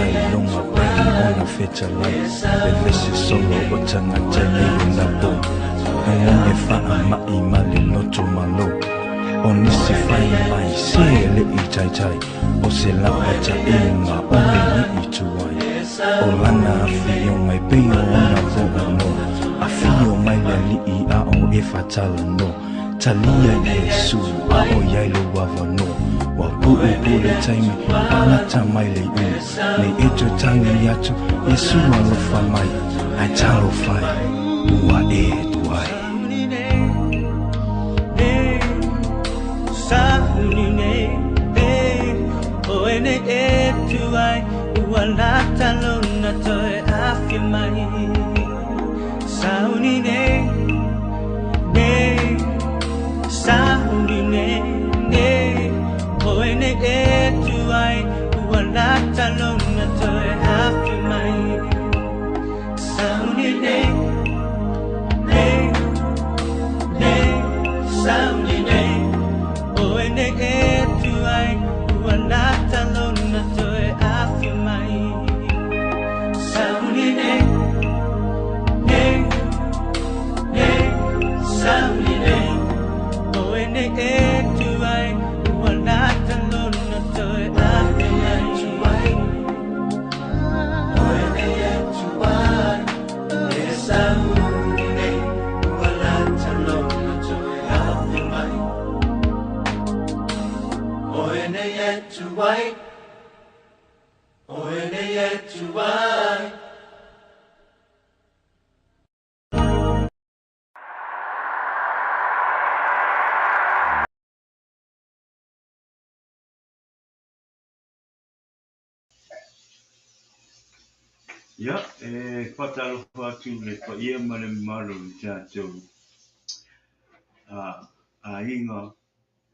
ai loma pai ona fetalai Vevesi solo o tagata nei o lapo E faama'i ma le loto malo O nisi fai mai se e le i taitai O se lapataiga o le ni'i tuai O lana afioga e pei o ona po'o no Afio mai le Alii a o e faatalanoa Talia Iesu a o i ai lou avanoa Ua puupuu le taimi palata mai le iuga Nei e toe tagi atu Iesu alofa mai Ae talofa e ua e tuai. Ia, e faatalofa atu i le paia ma le mamalu o le tatou aiga o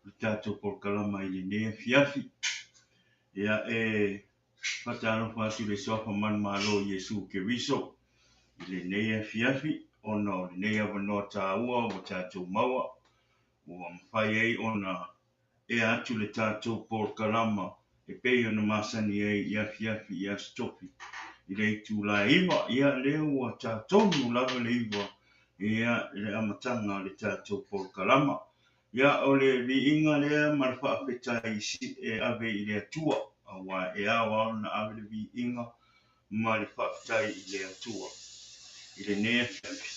le tatou polokalama i lenei afiafi. Ia, e faatalofa atu i le Suafa Manumalo o Iesu Keriso i lenei afiafi ona o lenei avanoa taua ua tatou maua ua mafai ai ona ea atu le tatou polokalama e pei ona masani ai i afiafi i Aso Tofi i le itula e 9. Ia lea ua ta tonu lava le 9 ia le amataga o le tatou polokalama. Ia o le viiga lea ma le faafetai e ave i le Atua, aua e ao lava ona ave le viiga ma le faafetai i le Atua i lenei afiafi,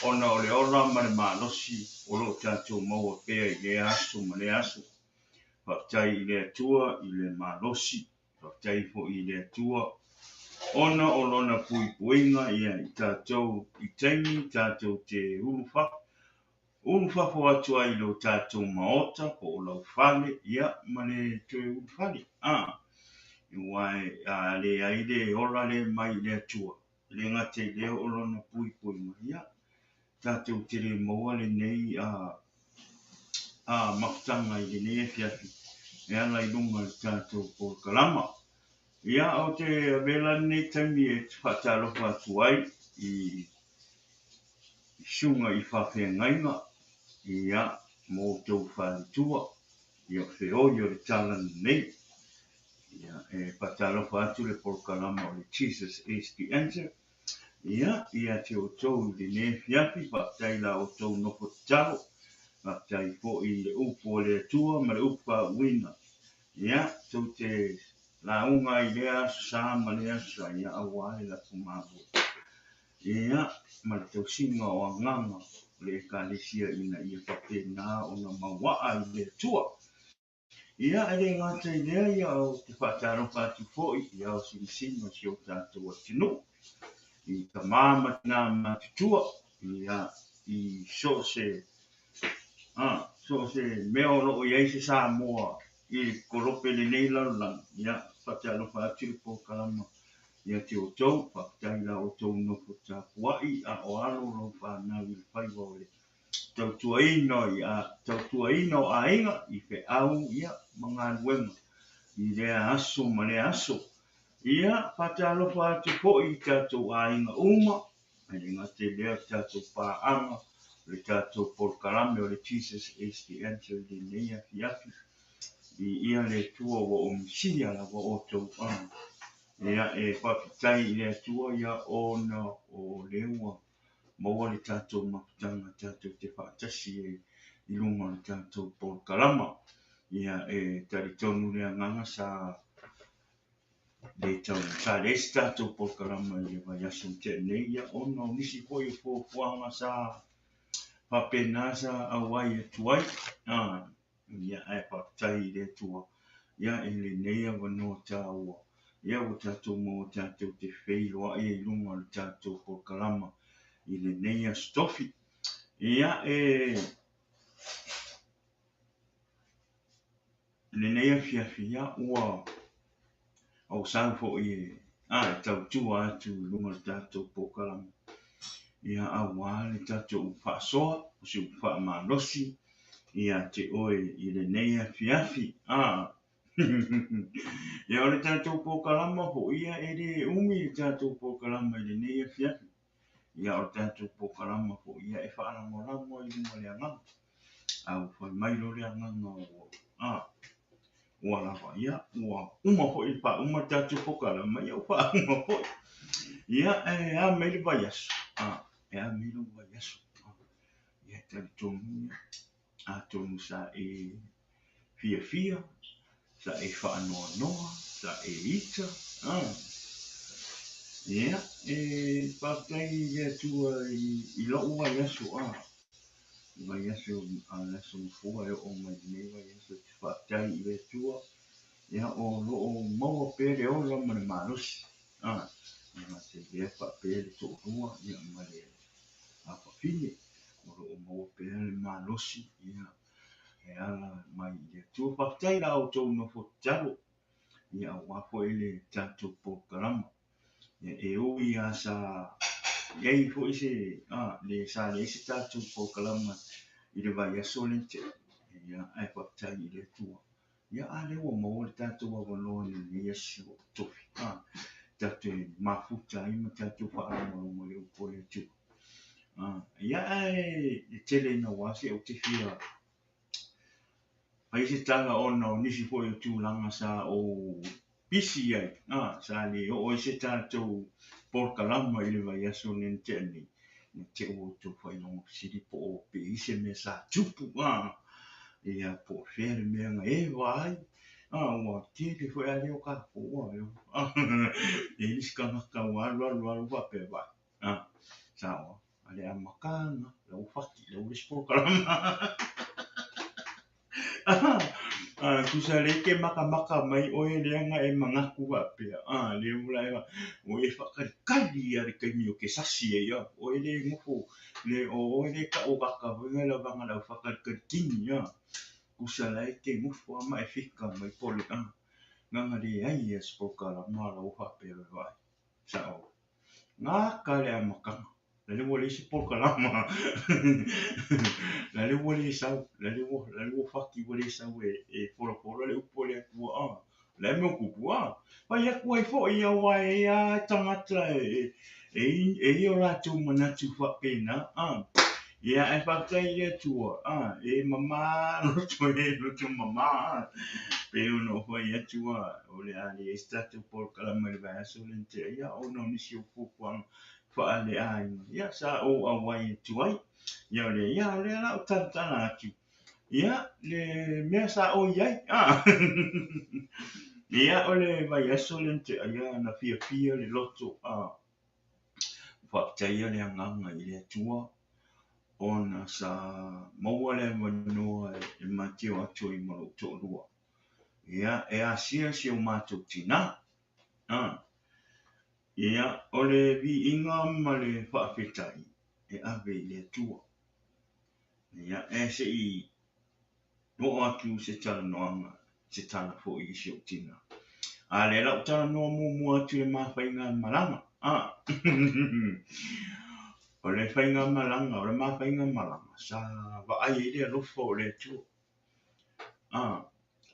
ona o le ola ma le malosi o lo o tatou maua pea i lea aso ma lea aso. Faafetai i le Atua i le malosi, faafetai foi i le Atua ona o lona puipuiga ia i tatou i taimi tatou te ulufafo atu ai i lo tatou maota po o lau fale, ia ma le toe ulufale. Aua a leai le ola lea mai i le Atua, e le gata i lea o lona puipuiga, ia tatou te le maua lenei mafutaga i lenei afiafi e ala i luga o le tatou polokalama. Ia, ou te avea la lenei taimi e faatalofa atu ai i susuga i faafeagaiga, ia, ma outou faletua, ia feoi o le tala lenei. Ia, e faatalofa atu le polokalama o le Jesus is the Answer. Ia, ia te outou i lenei afiafi, faafetai la outou nofo tatalo, faafetai foi i le upu a le Atua ma le upu faauuina. Ia, tou te lauga ai i lea aso sa ma lea aso sa, ia, aua le lafo malo. Ia, ma le tausiga o agaga o le Ekalesia ina ia faapena ona mauaa i le Atua. Ia, e le gata i lea, ia, ou te faatalofa atu foi i ao simasima o si o tatou atunuu, i tama ma tina matutua, ia, i so o se, so o se mea o lo o i ai se Samoa i le kolope i lenei lalolagi, ia, faatalofa atu le polokalama ia te outou, faafetai la outou nofo tapuai a o alo lau fanau i le faiva o le tautuaina o aiga i feau ia ma galuega i lea aso ma lea aso. Ia, faatalofa atu foi i tatou aiga uma, e le gata i lea o tatou paaga, o le tatou polokalame o le Jesus is the Answer i lenei afiafi. Viia le Atua ua omisia lava outou Ia, e faafetai i le Atua ia ona o lea ua maua le tatou mafutaga tatou te faatasi ai i luga o le tatou polokalama. Ia, e talitonu le agaga sa le tau sa leai se tatou polokalama i le vaiaso na tea nei, ia ona o nisi foi o fuafuaga sa faapena sa auai atu ai. Ia, ae faafetai i le Atua ia i lenei avanoa taua, ia ua tatou maua tatou te feiloai ai i luga o le tatou polokalama i lenei aso tofi. Ia, e lenei afiafi, ia ua ou sau foi e e tautua atu i luga o le tatou polokalama, ia aua le tatou faasoa, o si upu faamalosi ia te oe i lenei afiafi. Ia, o le tatou polokalama foi, ia e le umi le tatou polokalama i lenei afiafi. Ia, o le tatou polokalama foi, ia e faalagolago ai i luga o le agaga. A ua fai mai loa le agaga ua lava, ia ua uma foi, faauma le tatou polokalama, ia ua faauma foi. Ia, e a mai le vaiaso? E a mai lou vaiaso? Ia, talitonu ia, atonu sa e fiafia, sa e faanoanoa, sa e ita. Ia, e faafetai i le Atua i lou vaiaso, vaiaso a le Aso Gafua e oo mai lenei vaiaso, te faafetai i le Atua, ia o loo maua pea le ola ma le malosi. E gata i lea faapea le toalua, ia ma le afafine, o loo maua pea le malosi, ia e ala mai i le Atua. Faafetai la outou nofo tatalo, ia aua foi le tatou polokalama. Ia, e ui lava sa i ai foi se le sa leai se tatou polokalama i le vaiaso lea na tea, ia ae faafetai i le Atua. Ia, a lea ua maua le tatou avanoa i lenei aso tofi, tatou mafuta ai ma tatou faalogologo i le upu a le Atua. Ia, ae e tele ina ua se ou te fia fai se tala ona o nisi foi o tulaga sa ou pisi ai, sa le oo ai se tatou polokalama i le vaiaso lea na tea nei. Ne te ua outou faailoga fesili po o pe i se mea sa tupu, ia po o fea le mea na eva ai. Ua tele foi a leo kākou, e i nisi tagata ua alu alu alu faapea vai. Sao, a le amataga, la ua faki, la ua leai se polokalama. Tusa lea e te matamata mai oe lea na e manatu faapea, lea ua e ua e faatalitali lava i le taimi o te sasi ai, oe le nofo, le o oe le tau kaka foi na lavaga le au faatalitali kini, tusa la e te nofo lava ma e fika mai po o le gana leai se polokalama la ua faapea vai. Sao, gata le amataga. La le ua leai se polokalama. La le ua le sau, la le ua faki ua le sau e folafola le upu a le Atua. La e mea o tupu, Fai atu ai foi aua e a tagata e i o latou manatu faapena. Ia, ae faafetai i le Atua, e mama loto, e loto mama. Pe ona o fai atu o le a leai se tatou polokalama i le vaiaso lea na tea, ia ona o nisi o fuafuaga faaleaiga, ia sa ou auai atu ai. Ia o lea, ia o lea la ou talatala atu, ia le mea sa oi ai. Ia, o le vaiaso lea na tea, ia na fiafia le loto, faafetaia le agaga i le Atua ona sa maua le avanoa e mateo atu ai ma lou toalua. Ia, e asia si o matou tinā. Ia, o le viiga ma le faafetai e ave i le Atua. Ia, e se i oo atu se talanoaga, se tala foi i si ou tinā. A lea la ou talanoa muamua atu i le mafaigamalaga. O le faigamalaga, o le mafaigamalaga, sa vaai ai le alofa o le Atua.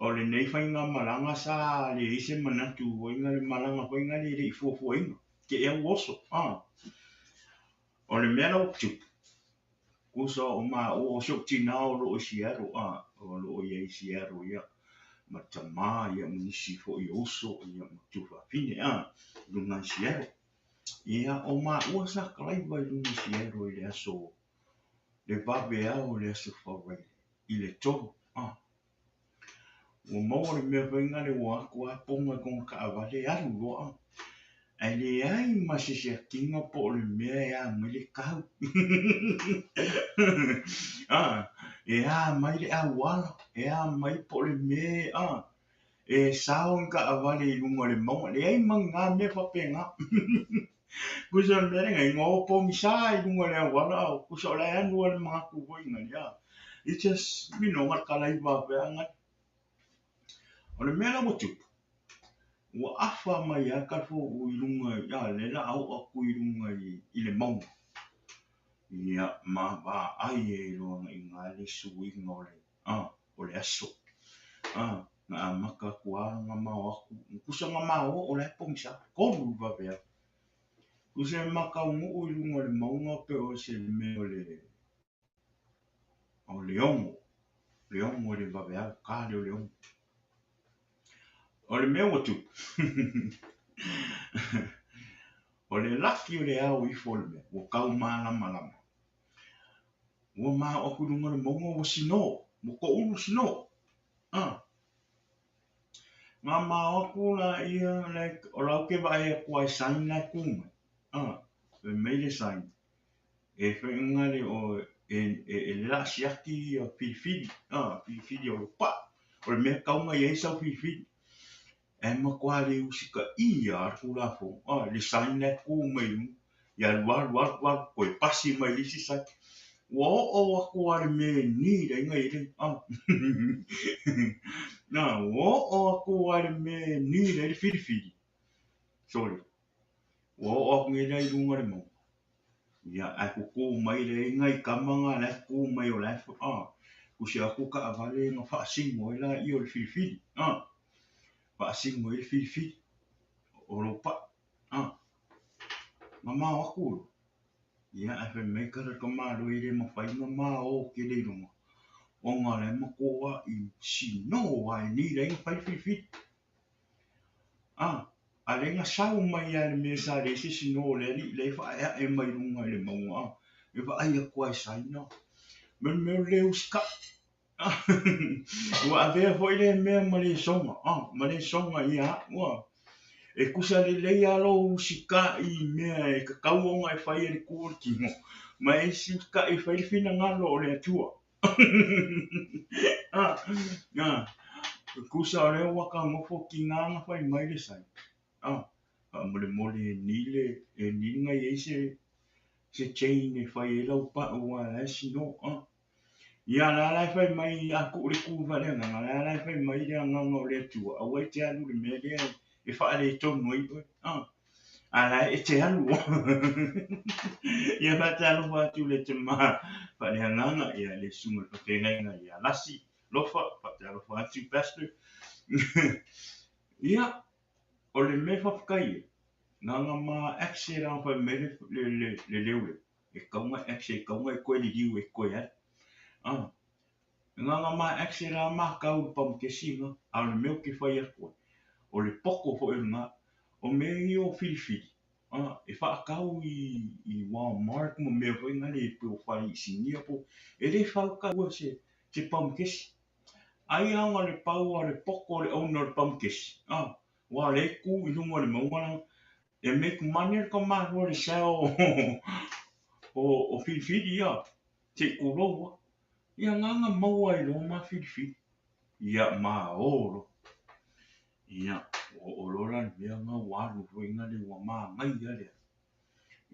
O lenei faigamalaga sa leai se manatu foi na le malaga foi na le i fuafuaina. Te ea ua oso. O le mea la ua tupu, tusa o maua o si ou tinā o loo i Seattle, o loo i ai i Seattle, ia. ma le tamā, ia, ma nisi foi o uso, ia, ma tuafafine, i luga i Seattle. Ia, o maua sa kalaiva i luga i Seattle i le aso, le vaveao o le aso Faraile i le 3, Ua maua le mea foi lea ua o atu lava poga i kona taavale alu loa, ae leai ma se siakiina po o le mea e a mai le tau. E a mai le auala, e a mai po o le mea e sao ni taavale i luga o le mauga, leai ma ni na mea faapena. Tusa o le mea lena, ina o pogisa i luga o le auala, tusa o la e alu lava le manatu foi lea. It's just, na kalaiva foi. O le mea la ua tupu, ua afa mai lava le kalefou i luga, le la a oo atu i luga i le mauga. Ia, ma vaai ai loa i ina le suiga o le aso. Na amata atu lava na mao atu, tusa na mao o la e pogisa, 3 i le vaveao. Tusa e mataunuu i luga o le mauga pe o se mea o le 6, le 6 i le vaveao, ta le o le 6. O le mea ua tupu, o le laki o le ao ifo o le mea, ua tau malamalama. Ua mao atu i luga o le mauga ua sino, ua toulu sino. Ngā mao atu la ia, like, o lau ke vaai atu ai sign la e ku mai. Fai mai le sign. E whainga le o, e le la siaki ia filifili. Filifili o lo pa. O le mea kaunga i ai sau filifili. E matua le usika ia a le Tulafono. Le sign la e ku mai i luga. Ia alu alu alu alu, toe pasi mai le isi sign. Ua oo atu a le mea e ni la inga i le. Na, ua oo atu a le mea e ni la i le filifili. Sorry. Ua oo atu nei la i luga le mauga. Ia, ae kuku mai le inga i kama ngā la e kuku mai o la e kusi atu taavale na faasino ai la i o le filifili. Faasino ai le filifili. O lo pa. Nga mao atu lo. Ia, ae fai mai kala ka malo i le mawhai nga mao ke le lunga. O ngā le makoa i sino ai ni la inga fai filifili. A le nga sau mai a le mea sa le se sino le ali le fa e mai lunga i le maunga. E va ai atu ai saina. Me me le usika. Ua avea foi le mea ma le songa. Ma le songa ia. Ua. E kusa le lei alo usika i mea e kakau onga e fai e le ku o le tino. Ma e si usika e fai le fina ngalo o le atua. Kusa o lea waka ngofo ki ngā fai mai le sai. Mole mole e ni le e ni ngai e se chain e fai e lau pa ua la sino. Ia la la fai mai a ku le ku va le nga la la fai mai le nga o le atua. Aua e te alu le mea lea e whaare tonu ai oe. A la e te alu. Ia whātalo whātu le te maha. Whaare hanganga ia le sunga le whawhengainga ia lasi. Lofa, whātalo whātu, pastor. Ia, o le mea whawhakai e. Ngā ngā mā akse rā whai mai le leo le. E kaunga akse, e kaunga e koe le liu e koe ai. Ngā ngā mā akse rā mā kau le pamukesi ngā. A o le mea o ke whai a koe. O le poko fo e ngā. O mea i o filifili. E whaakau i Walmart mo mea fo ngā le pe o whai i sinia po. E le whauka ua se pamukesi. Ai anga le pau a le poko le auna le pamukesi. Wa le ku i lunga le maunga la. E make money ka mahua le sao o filifili ia. Te kuloa. Ia nganga maua i loa ma filifili. Ia ma oro. Ia, o lola le mea ngā walu fo inga le ua maa ngai ia lea.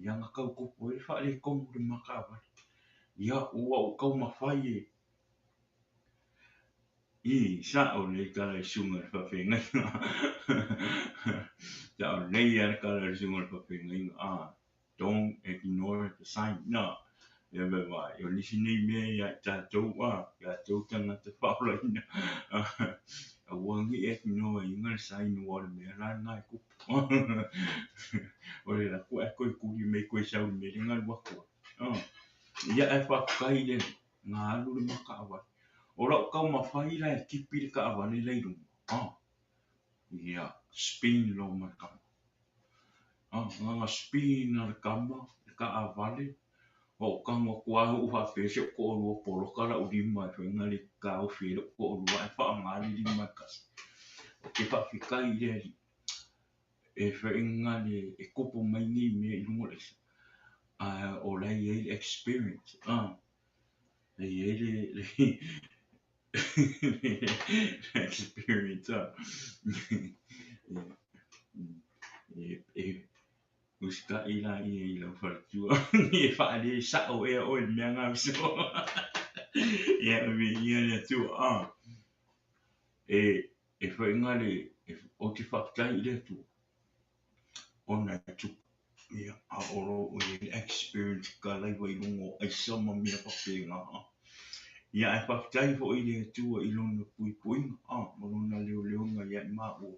Ia ngā kau kopo e whaale kongu le makaawale. Ia, ua o kau mawhai e. I, sa o le kala i sunga le whawhengainga. Sa o le ia le kala i sunga le whawhengainga. Don't ignore the sign. No. Ia me vai. O nisi nei mea ia i tātou, tātou tangata whaolaina. A wangi e ignore inga le sign o le mea la ngai kupu. O le la kua e koe kuri mei koe sau le mea le ngalu akua. Ia e whakakai le ngā alu le makaawale. O lau kau mawhai la e kipi le kaawale lai lunga. Ia, spin loa ma le kama. Na spin lava le kama, le taavale, ua ou tago atu lava ou faapea si ou toalua poloka lau lima e fai na le taofi ai lou toalua ae faaaoga le lima e tasi. Ou te faafetai i le Alii e fai na le e tupu mai nei mea i luga o le aisa, ae o la e i ai le experience, e i ai le experience. E usitai laia i lau faletua e faale sao ea oe i le mea na uso. Ia, viia le Atua. E fai na le ou te faafetai i le Atua ona e tupu. Ia, a o lo o i ai le experience kalaiva i luga o aisa ma mea faapena. Ia, ae faafetai foi i le Atua i lona puipuiga ma lona leoleoga ia i maua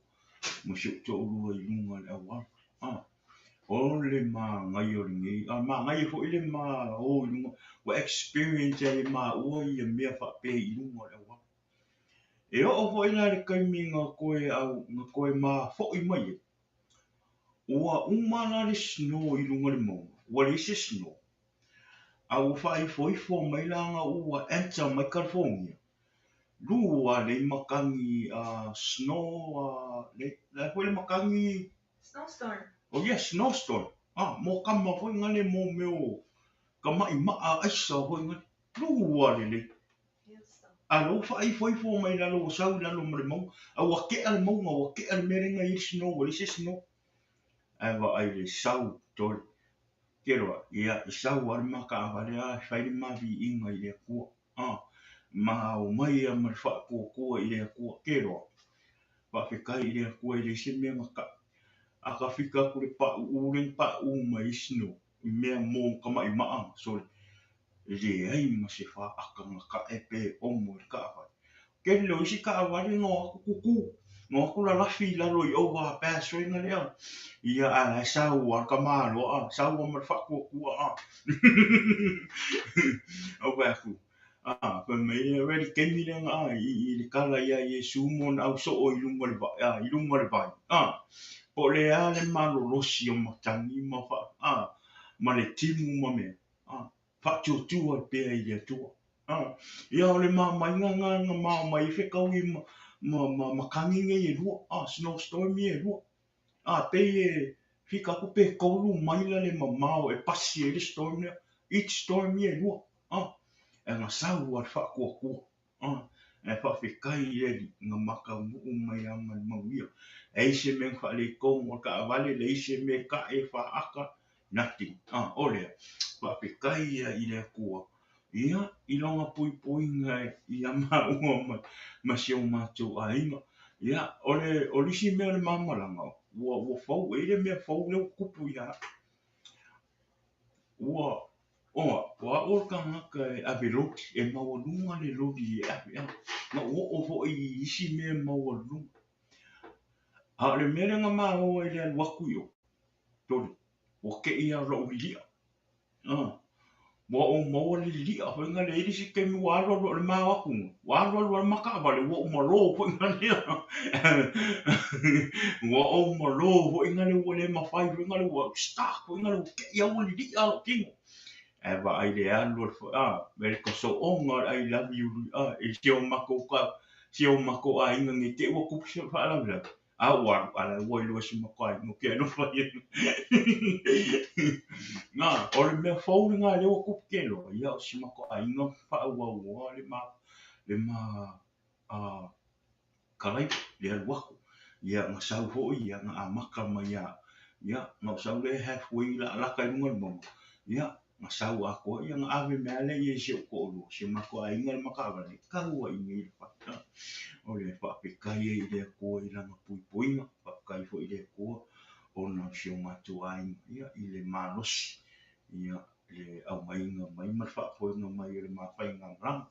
ma si ou toalua i luga o le auala. O le manaia o lenei, a manaia foi le ma o i luga, ua experience ai e maua ia mea faapea i luga o le auala. E oo foi la le taimi na toe au na toe mafo'i mai ai, ua uma la le snow i luga o le mauga, ua leai se snow, a ua faaifoifo mai la na ua enter mai California, lua lei makani snow, le a foi le makani. Snowstorm. Oh yes, snowstorm. Mo kama foi nga le mo mea o kama'ima'a aisa foi nga lua lelei. Hailstorm. A lea ua faaifoifo mai lalo ua sau i lalo ma le mauga, a ua tea le mauga, ua tea le mea lea na i ai le snow, ua leai se snow. Ae vaai le sau tole. Keloa, ia i sau lava le ma taavale a e fai le ma viiga i le Atua. Ma omai ia ma le faatuatua i le Atua. Keloa, faafetai i le Atua e leai se mea na ta'i. A ka fika atu le pauu lea na pauu mai ai snow, i mea mo kama'ima'a sole, e leai ma se faata na ta'e pe omo i le taavale. Tele o isi taavale na o atu tutu, na o atu lalafi i lalo i overpass foi na lea. Ia a la e sau lava le tamaloa, sau lava ma le faatuatua. Ou fai atu, fai mai le ready taimi lea na i le tala ia Iesu ma ona au soo i luga o le vai, i luga o le vai. Po o le a le malolosi o matagi ma fa, ma le timu ma mea, faatuatua ai pea i le Atua. Ia o le mamaiga na na mamai ai fetaui ma makani nei e lua, snowstorm ia e lua. Pei e fika atu pe 3 maila le mamao e pasi ai le storm lea, each storm ia e lua. E na sau lava le faatuatua. Ae faafetai i le Alii na mataunuu mai lava ma le manuia. E leai se mea na faaletonu o le taavale, leai se mea e ta'e faata, nothing. O lea, faafetai ia i le Atua, ia, i lona puipuiga ia maua ma si o matou aiga. Ia, o le o le isi mea o le ma malaga, ua fou, e i ai le mea fou lea ua tupu ia au. Ua, oa, o au o le tagata e ave loli, e maualuga le loli e ave. Na ou oo foi i isi mea maualuluga. A o le mea lea na ma o ai i le alu atu i o, tole, ua te'i lava o lou lili'a. Ua ou maua le lili'a foi na le i ai le isi taimi ua alu alu o le ma o atu, ua alu alu lava le ma taavale, ua ou malo foi na lea. Ua ou malo foi na le ua le mafai foi na le ua stuck foi na le ua te'i lava ua lili'a lou tino. Ae vaai le alu o le le tasooga o le I love you i si o matou si o matou aiga nei te i ua tupu se faalavelave. A ua alu, a la ua iloa e si matou aiga ou te alofa ia. O le mea fou lena lea ua tupu ke loa, ia o si matou aiga faaauauoa le ma kalaiva, le alu atu. Ia na sau foi, ia na amata mai ia, ia na ou sau lea halfway laalata i luga o le mauga, ia na sau atoa, ia na ave mai lava lea i si ou toalua, si o matou aiga le ma taavale, tau ai i nei le fale. O le faafetai ai i le Atua i lana puipuiga, faafetai foi i le Atua ona o si o matou aiga, ia i le malosi, ia le aumaiga mai ma le faafoega mai o le ma faigamalaga.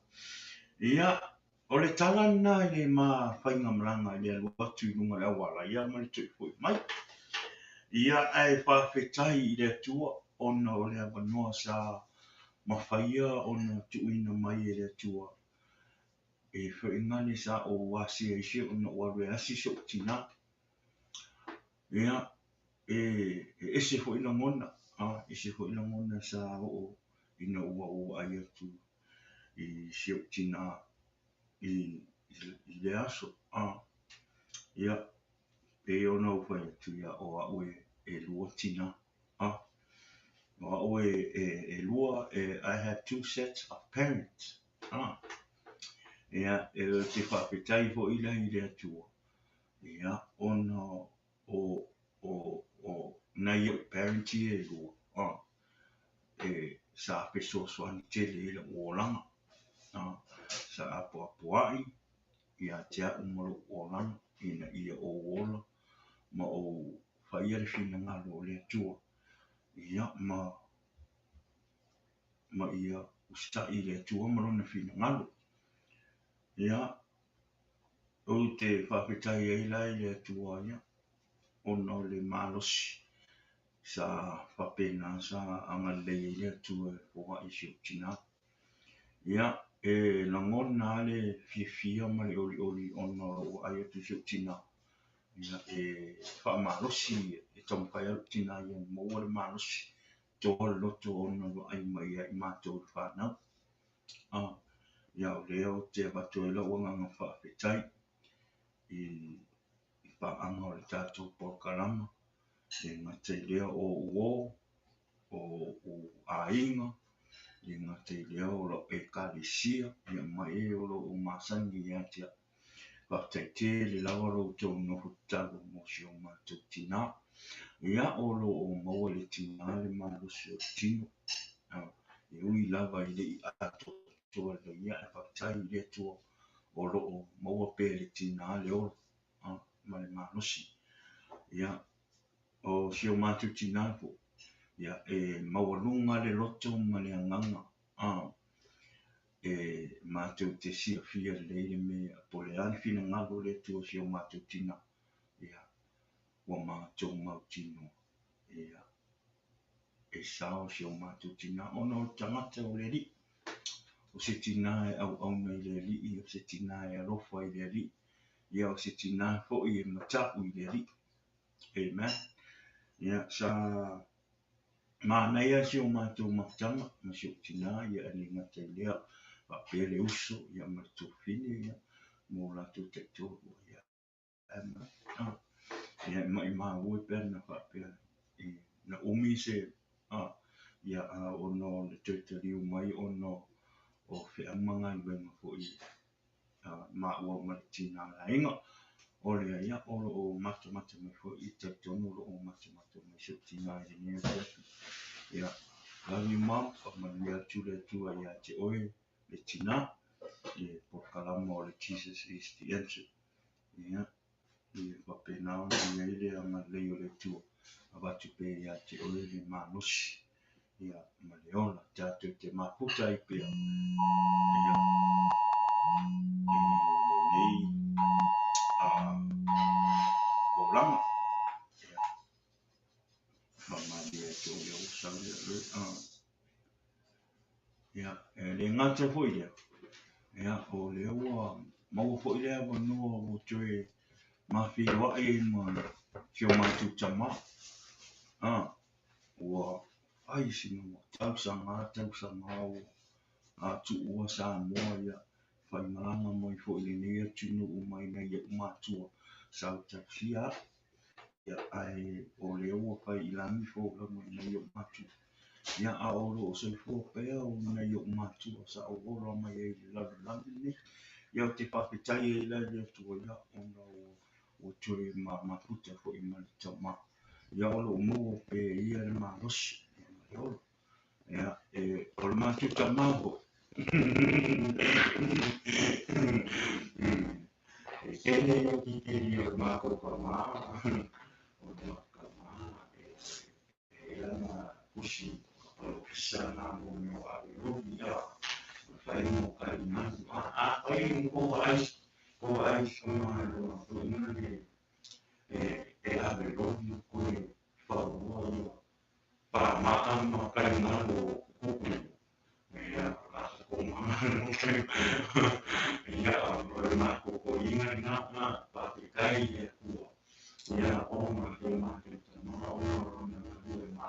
Ia, o le tala lena i le ma faigamalaga i le alu atu i luga o le auala, ia ma le toe foi mai. Ia, ae faafetai i le Atua ona o le avanoa sa mafaia ona tuuina mai e le Atua. E feoaiga le sa ou asia ai si ona ou alu e asi si ou tinā. Ia, e ese foi lagona, ese foi lagona sa oo ina ua ou vaai atu i si ou tinā i lea aso. Ia, pei ona ou fai atu, ia, o au e lua tinā. O au e lua, I have two sets of parents. Ia, ou te faafetai foi la i le Atua, ia, ona o nai ou parents ia e lua, e sa fesoasoani tele i lou olaga. Sa apoapoai ia te au ma lou olaga ina ia ou ola ma ou faia le finagalo o le Atua. Ia, ma ia usitai i le Atua ma lona finagalo. Ia, ou te faafetai ai la i le Atua, ia, ona o le malosi sa faapena sa agalelei ai le Atua e foai si ou tinā. Ia, e lagona lava le fiafia ma le olioli ona o lou vaai atu i si ou tinā. Ia, e faamalosi, e taumafai lava lou tinā ia maua le malosi, toa le loto ona vaai mai ia i matou le fanau. Ia, o lea ou te avatu ai lau agaga faafetai i paaga o le tatou polokalama, e gata i lea o ou uo, o ou aiga, e gata i lea o lau ekalesia, ia ma e o lo o masani ia te au. Faafetai tele lava lo outou nofo tatalo mo si o matou tinā. Ia, o lo o maua e le tinā le malosi o le tino. E ui lava i le i atoatoa lelei, ia, ae faafetai i le Atua o lo o maua pea e le tinā le ola ma le malosi. Ia, o si o matou tinā foi, ia, e maualuga le loto ma le agaga. E matou te silafia lelei le mea po o le a le finagalo o le Atua i si o matou tinā. Ia, ua matou mautinoa, ia, e sao si o matou tinā ona o le tagata o le Alii. O se tinā e auauna i le Alii, o se tinā e alofa i le Alii, ia, o se tinā foi e matau i le Alii. Amen. Ia, sa manaia si o matou mafutaga ma si ou tinā, ia, e le gata i lea, faapea le uso, ia, ma le tuafafine, ia, ma o latou taitolu. Ia, ia, e maumau e pe ana faapea na umi se ia, ona o le toe taliu mai ona o feau ma galuega foi maua ma le tinā aiga. O lea, ia, o lo o matamata mai foi, e talitonu o lo o matamata mai si ou tinā i lenei afiafi. Ia, love you, Mom. Faamanuia atu le Atua ia te oe le tinā i le polokalama o le Jesus is the Answer. Ia, ia faapena ona i ai le agalelei o le Atua, avatu pea ia te oe le malosi, ia, ma le ola, tatou te mafuta ai pea, ia, i lenei olaga. Ia, faamalie atu o lea ua sau le Ia, e le gata foi lea, ia, o lea ua maua foi le avanoa ua toe mafeiloai ai ma si o matou tamā. Ua fai sina tausaga tausaga ua tuua Samoa, ia, faimalaga mai foi i lenei atunuu mai nai ou matua sa ou tausia au. Ia, ae o lea ua fai i lagi folauga i nai ou matua. Ia, a o lo o soifua pea o nai ou matua sa ou ola mai ai i le lalolagi lenei. Ia, ou te faafetai ai la i le Atua, ia, ona ua toe mafuta foi ma le tamā. Ia, o lo o maua pea e ia le malosi, ia, ma le ola. Ia, e, o le matou tamā foi. E tele kikiri o le matou tamā. O le matou tamā, e lana pusi polokisa na mo mea o ave logi, ia. O le fai mo kalimanu. A fai mo ko ai ona lona tuuina le e ave logi koe faua ia pamaa ma kalimanu o kuku. Ia, la ko ma. Ia,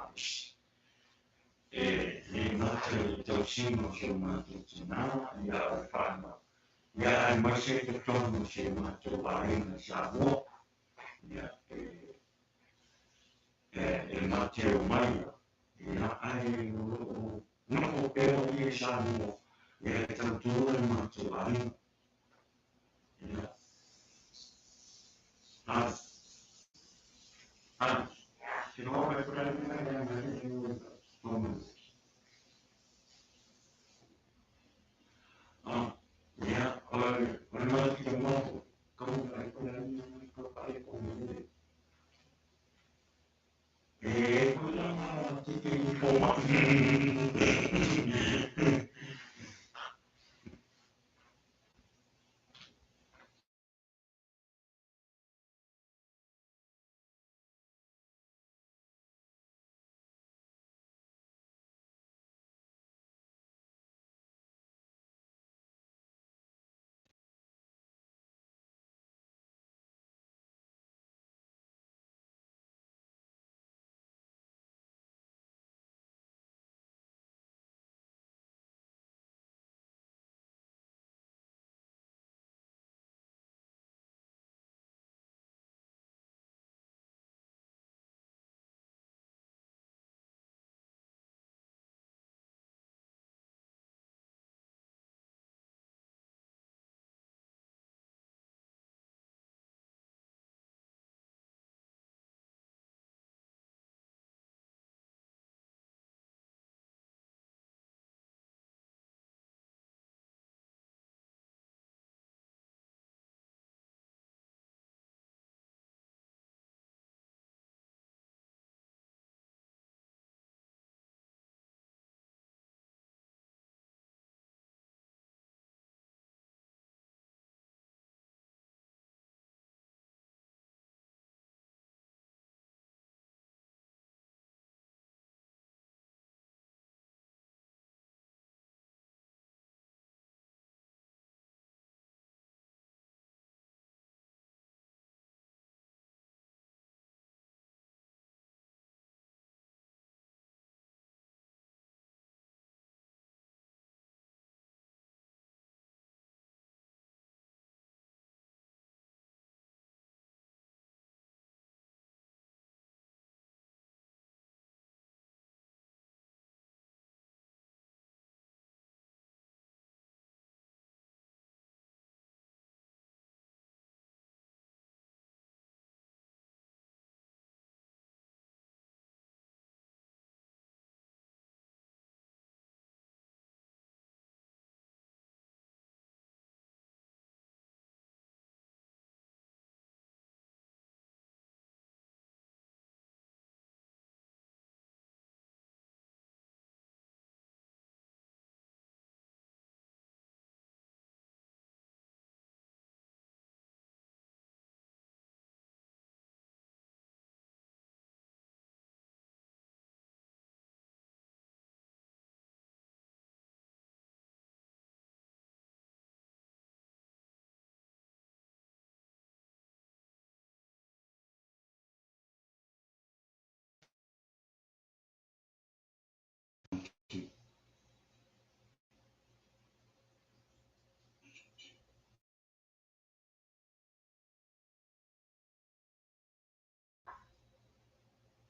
malosi e le gata i le tausiga o si o matou tina, ia o le fanau, ia aemaise ai totonu o si o matou aiga i Samoa, ia e e ma te omai, ia ae o lo o nofo pea o ia i Samoa, ia e tautua le matou aiga. Ia. Ai. Ai. Ia, o le malakia E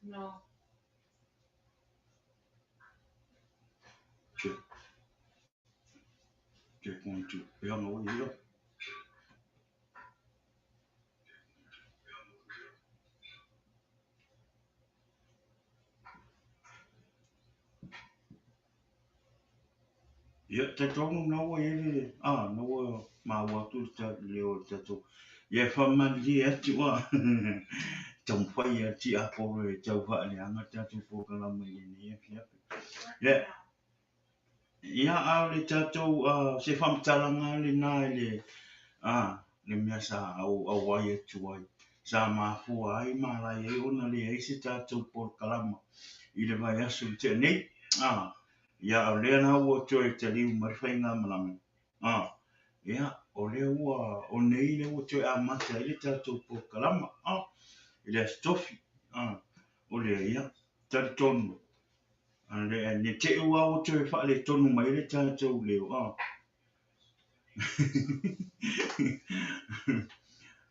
No. Check. Check 1, 2. Y'all know what you Ia, talitonu na ua i ai le, a, na ua maua atu le leo o le tatou. Ia, e faamalie atu a taumafai a tiapolo e tau faaleaga le tatou polokalame i lenei afiafi. Ia, ia a o le tatou, se faamatalaga lena i le, le mea sa auai atu ai, sa mafua ai ma alai ai ona leai se tatou polokalama i le vaiaso na tea nei. Ia, o lea la ua toe taliu mai le faigamalaga. Ia, o lea ua, o nei lea ua toe amata ai le tatou polokalama, i le Aso Tofi. O lea, ia, Talitonu, ne te i ua ua toe faaletonu mai ai le tatou leo, a.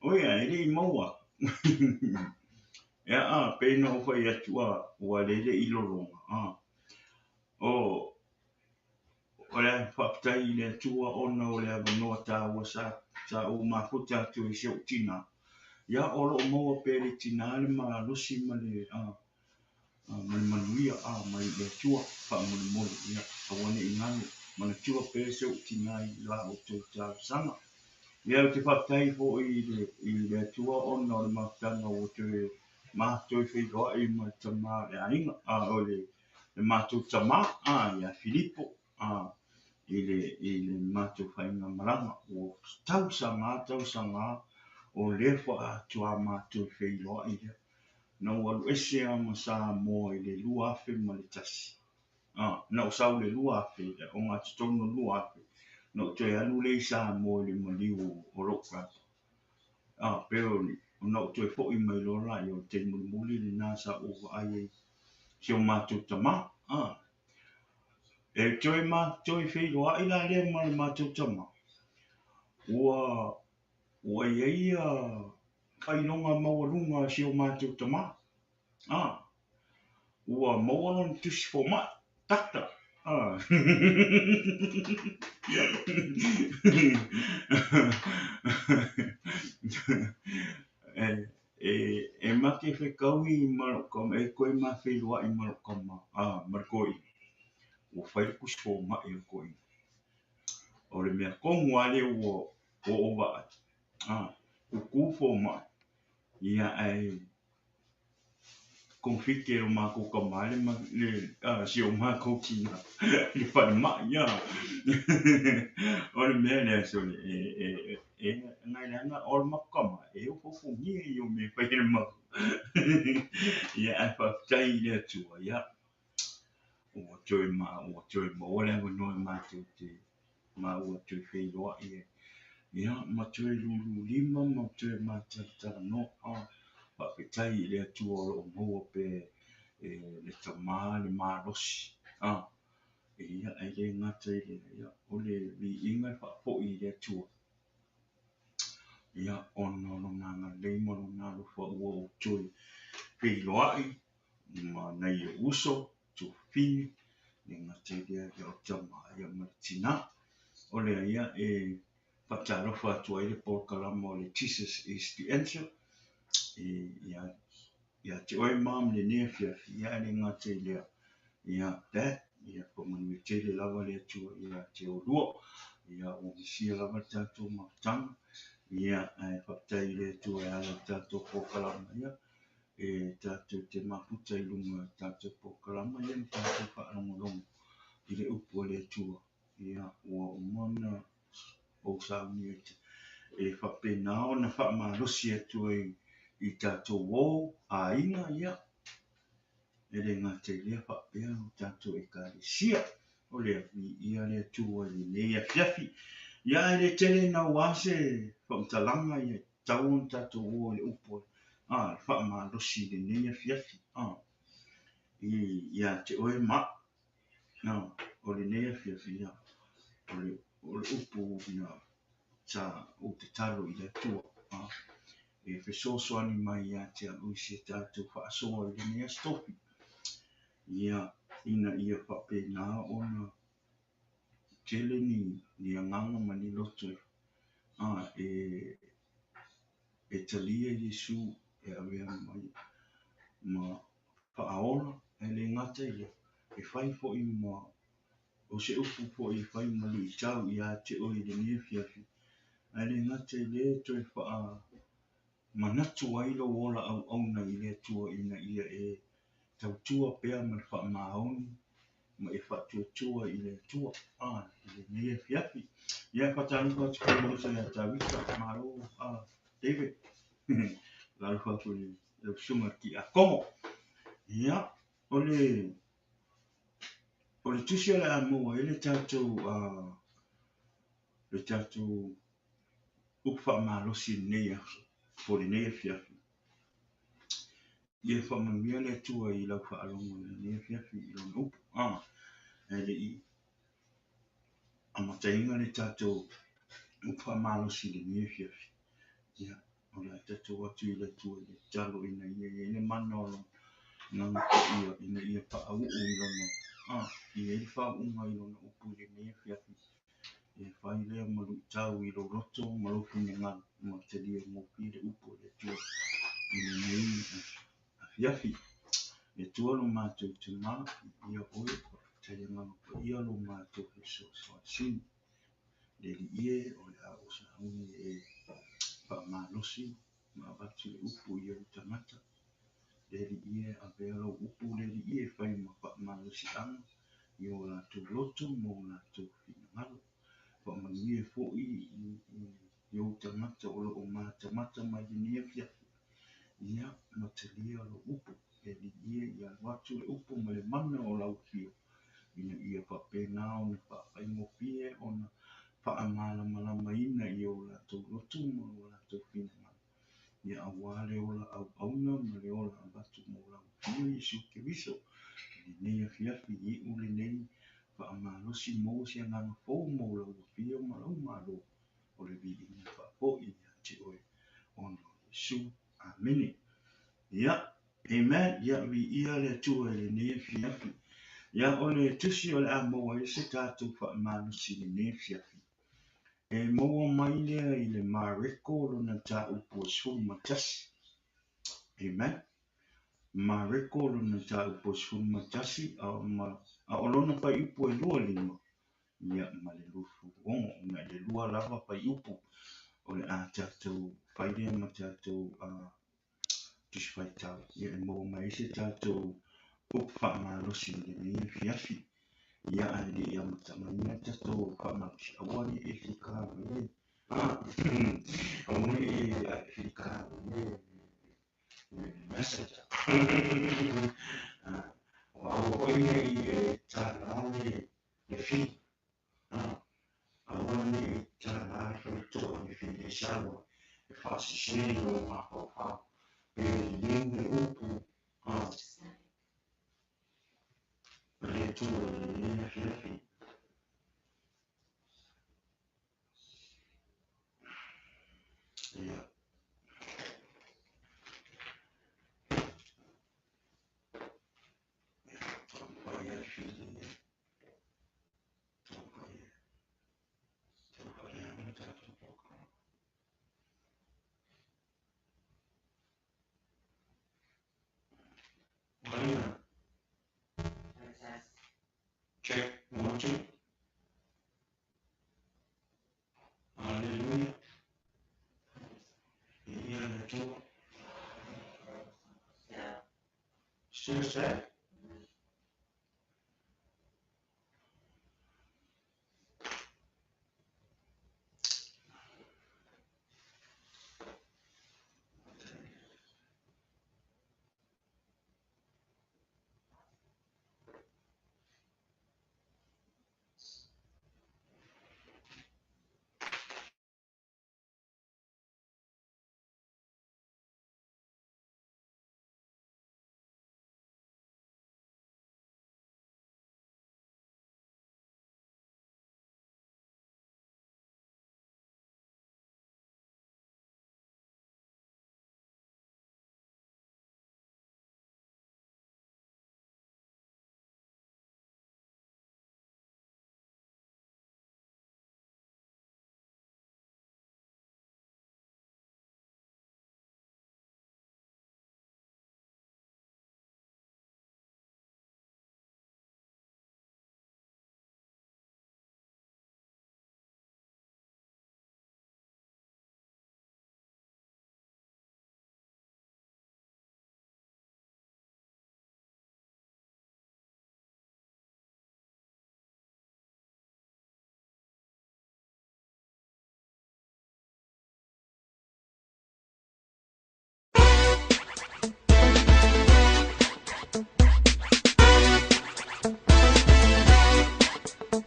Oia, e le i maua. Ia, a, pei ona ou fai atu, a, ua lele i lologa, a. O, o le faafetai i le Atua ona o le avanoa taua sa, sa ou mafuta atu ai i si ou tinā. Ia, o lo o maua pea e le tinā le malosi ma le, a, ma le manuia a mai le Atua faamolemole ia aua ne i galo manatua pea si ou tina i la outou talosaga. Ia ou te faafetai foi i le Atua ona o le mafutaga ua toe matou feiloai ma le tama o le aiga a o le matou tama a ia Filipo a i le matou faigamalaga ua tausaga tausaga o lea faatoa matou feiloai lea. Na ou alu ese lava ma Samoa i le 2001. Na ou sau i le 2000, le ogatotonu o le 2000, na ou toe alu lea i Samoa i le maliu o lou brother. Pei ona ou toe foi mai loa laia, o le taimi mulimuli lena sa ou vaai ai i si o matou tama. E toe toe feiloai la lea ma le matou tama, ua i ai faailoga maualuga a si o matou tama. Ua maua lona tusi fomai, doctor. E ma te fetaui ma lou tama, e toe ma feiloai ma lou tama, ma le toeaina. Ua fai le tusi fomai a le toeaina. O le mea tonu lava lea ua ou vaai, tutu fomai, ia ae konofiti e lo matou tama le si o matou tina i le falemai. O le mea lea sole e nai leaga o le matou tama e ofoofogia ia o mea e fai e le matou. Ia ae faafetai i le Atua, ia ua toe maua le avanoa e matou te maua toe feiloai ai. Ia ma toe lululima ma toe matalatalanoa. Faafetai i le Atua o lo o maua pea e le tama le malosi. Ia e le gata i lea, ia o le viiga e faafoi i le Atua. Ia ona o lona agalelei ma lona alofa ua ou toe feiloai ma nai ou uso, tuafafine, le gata i lea ia o le tama ia ma le tina. O lea ia e faatalofa atu ai le polokalama o le Jesus is the Answer ia te oe mom lenei afiafi, ia e le gata i lea, ia Dad, ia faamanuia tele lava le Atua ia te oulua. Ia ua misia lava le tatou mafutaga, ia ae faafetai i le Atua e ala i le tatou polokalama ia e tatou te mafuta i luga o le tatou polokalama ia ma tatou faalogologo i le upu a le Atua. Ia ua uma ona ou saunia e faapena ona faamalosi atu ai i tatou o aiga, ia e le gata i lea faapea o tatou ekalesia. O lea viia le Atua i lenei afiafi. Ia ae le tele naua se faamatalaga ia tatau ona tatou o i le upu a le faamalosi i lenei afiafi. Ia te oe ma au, o lenei afiafi, ia, o le upu ia sa ou tatalo i le Atua e fesoasoani mai ia te au i se tatou faasoa i lenei aso tofi. Ia, ina ia faapena ona tele ni agaga ma ni loto e talia Iesu e avea mai ma faaola, e le gata i lea, e fai foi ma o se upu foi e fai ma luitau ia te oe i lenei afiafi, ae le gata i lea toe faamanatu ai lou ola auauna i le Atua ina ia e tautua pea ma le faamaoni ma e faatuatua i le Atua i lenei afiafi. Ia faatalofa atu foi i le uso ia Tavita, malo David. Faatalofa atu i lau susuga i le Tiakono. Ia, o le tusi o le a maua ai le tatou upu faamalosi i lenei aso, po o lenei afiafi. Ia faamanuia le Atua i lau faalogo i lenei afiafi i Lona upu. Ae le i amataina le tatou upu faamalosi i lenei afiafi, ia, o le a tatou o atu i le Atua i le tatalo ina ia i ai le mana o Lona Agaga Paia ina ia faauu i Lona, ia i ai le faauuga i Lona upu i lenei afiafi. Ia fai lea ma luitau i lou loto ma lou finagalo ma talia gofie le upu a le Atua i lenei afiafi. Le Atua lo matou Tama, viia oe, faafetai Agaga Paia lo matou fesoasoani. Le Alii e, o le a ou sauni e faamalosi ma avatu le upu i ou tagata. Le Alii e, avea lau upu le Alii e fai ma faamalosiaga i o latou loto ma o latou finagalo. Faamanuia foi i ou tagata o lo o matamata mai lenei afiafi. Ia, ma talia lou upu. Le Alii e, ia alu atu le upu ma le mana o lau afio, ina ia faapena ona faafaigofie ona faamalamalamaina i o latou loto ma o latou finagalo. Ia aua le ola auauna ma le ola avatu mo lau Afio Iesu Keriso i lenei afiafi, iu lenei faamalosi maua se agaga fou mo lau Afio ma lau Malo o le viiga faafoi ia te oe ona o Iesu. Amene. Ia, amen. Ia, viia le Atua i lenei afiafi. Ia, o le tusi o le a maua ai se tatou faamalosi i lenei afiafi. E maua mai lea i le Mareko lona mataupu e 11. Amen. Mareko lona mataupu e 11, a o lona fuaiupu e 25, ia, ma le 26, ona i le lua lava fuaiupu o le a tatou fai lea ma tatou tusi faitau, ia, e maua mai ai se tatou upu faamalosi i lenei afiafi. Ia, ae le i amataina tatou faamalosi, aua ne i e fika mai le, aua ne i e fika mai le messenger. Aua foi ne i e tālā le fi. Aua ne i tālā le faletoa le fi e sau e faasese i lou mafaufau. Pe liliu le upu a le Atua i lenei afiafi. Ia. Taumafai ai fili e taumafai e taumafai ana tatou program. Marina, check, 1, 2. Hallelujah. Viia le Atua. Still sad?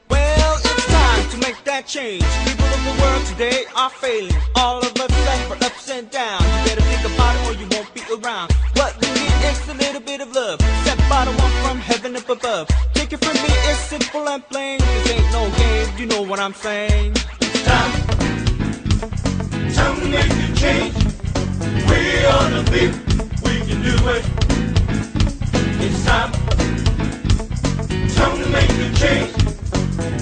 Well, it's time to make that change. People of the world today are failing. All of us suffer ups and downs. You better think about it or you won't be around. What you need is a little bit of love, sent by the one from heaven up above. Take it from me, it's simple and plain. This ain't no game, you know what I'm saying. It's time, time to make a change. We are the people, we can do it. It's time, time to make a change.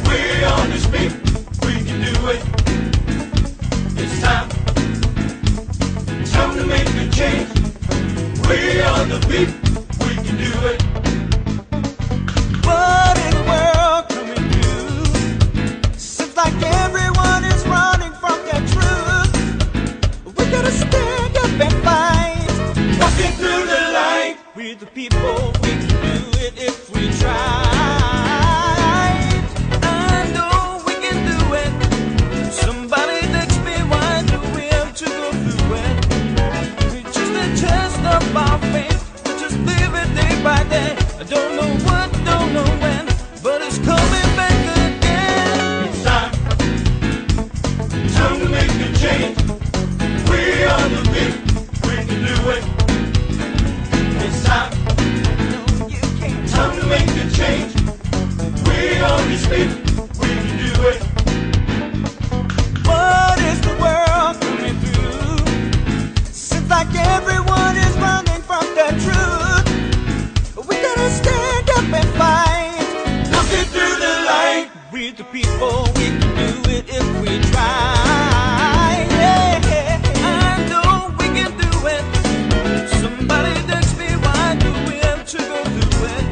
We are the people, we can do it. It's time, time to make a change. We are the people, we can do it. What in the world can we do? Seems like everyone is running from the truth. We gotta stand up and fight. Walking through the light. We the people, we can do it if we try. I know we can do it. Somebody text me, why do we have to go through it? It's just a test of our faith. We just live it day by day. I don't know what, don't know when, but it's coming back again. It's time, time to make a change. We are the people, we can do it. It's time, No, you can't. time to make a change. We are the people, we can do it. What is the world coming through? Seems like everyone is running from the truth. We gotta stand up and fight. Looking through the light. We the people, we can do it if we try. Yeah, I know we can do it. Somebody text me, why do we have to go through it?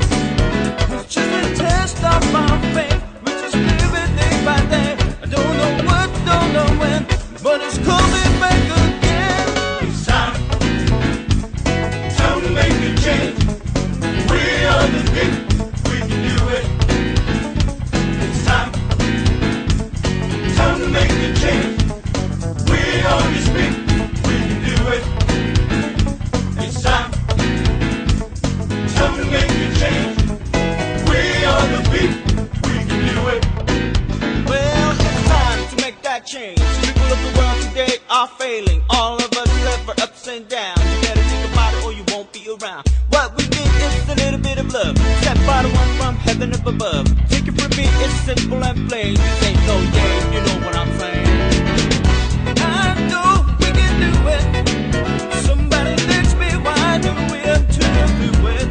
It's just a test of our faith. We just live it day by day. I don't know what, don't know when, but it's coming back again. It's time, time to make a change. We are the people, we can do it. It's time, time to make a change. We are the people, we can do it. It's time, time to make a change. We are the people, we can do it. Well, it's time to make that change. People of the world today are failing. All of us suffer ups and downs. You better think about it or you won't be around. What we need is a little bit of love, sent by the one from heaven up above. Take it from me, it's simple and plain. This ain't no game, you know what I'm saying. I know we can do it. Somebody text me, why do we have to do it?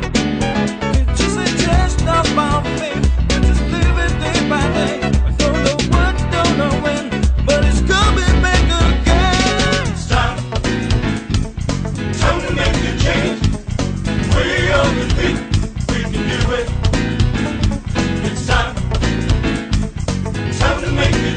It's just a test of our faith. We just live it day by day. I don't know what, don't know when, but it's coming back again. It's time, time to make a change. We are the people, we can do it. It's time, time to make a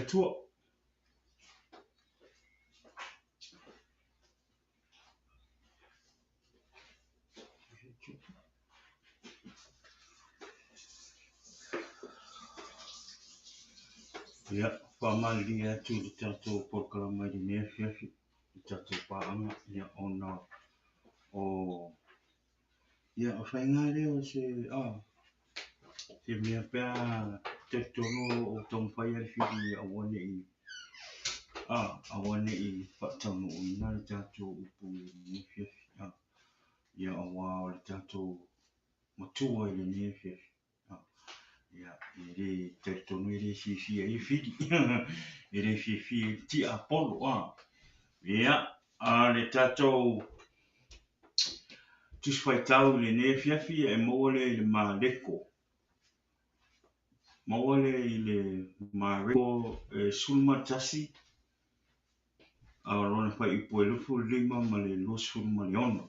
Atua. Ia, faamalilie atu i le tatou polokalama i lenei afiafi, le tatou paaga, ia, ona o, ia, o faiga lea o se, a, se mea pe a talitonu o taumafai lava le fili ia aua ne i, a, aua ne i faataunuuina le tatou upu i lenei afiafi, a, ia, aua o le tatou matua i lenei afiafi. Ia, e le talitonu e le fiafia ai Fili. E le fiafia i le tiapolo. Ia, a le tatou Tusi Faitau i lenei afiafi e maua lea i le Mareko. Maua lea i le Mareko e 11 a o lona fuaiupu e 25 ma le 26.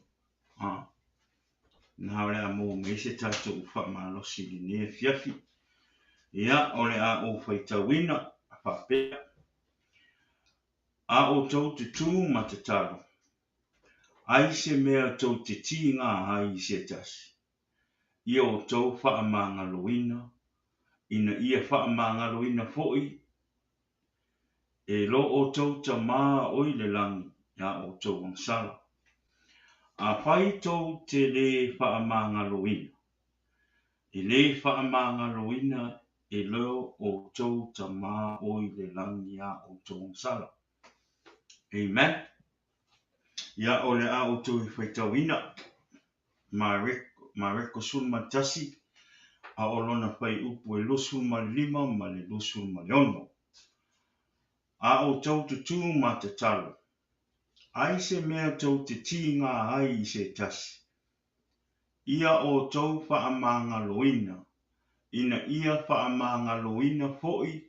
Na o le a maua mai ai se tatou faamalosi i lenei afiafi. Ia, o le a ou faitauina faapea, A outou tutū ma tatalo, ai se mea tou te tiga ai i se tasi, ia outou faamagaloina, ina ia faamagaloina foi e lo outou Tama o i le lagi a outou agasala. Afai tou te lē faamagaloina, e lē faamagaloina e lo outou Tama o i le lagi a outou agasala. Amen. Ia, o le a outou e faitauina Mareko 11, a o lona fuaiupu e 25 ma le 26. A outou tutū ma tatalo, ai se mea tou te tiga ai i se tasi, ia outou faamagaloina, ina ia faamagaloina foi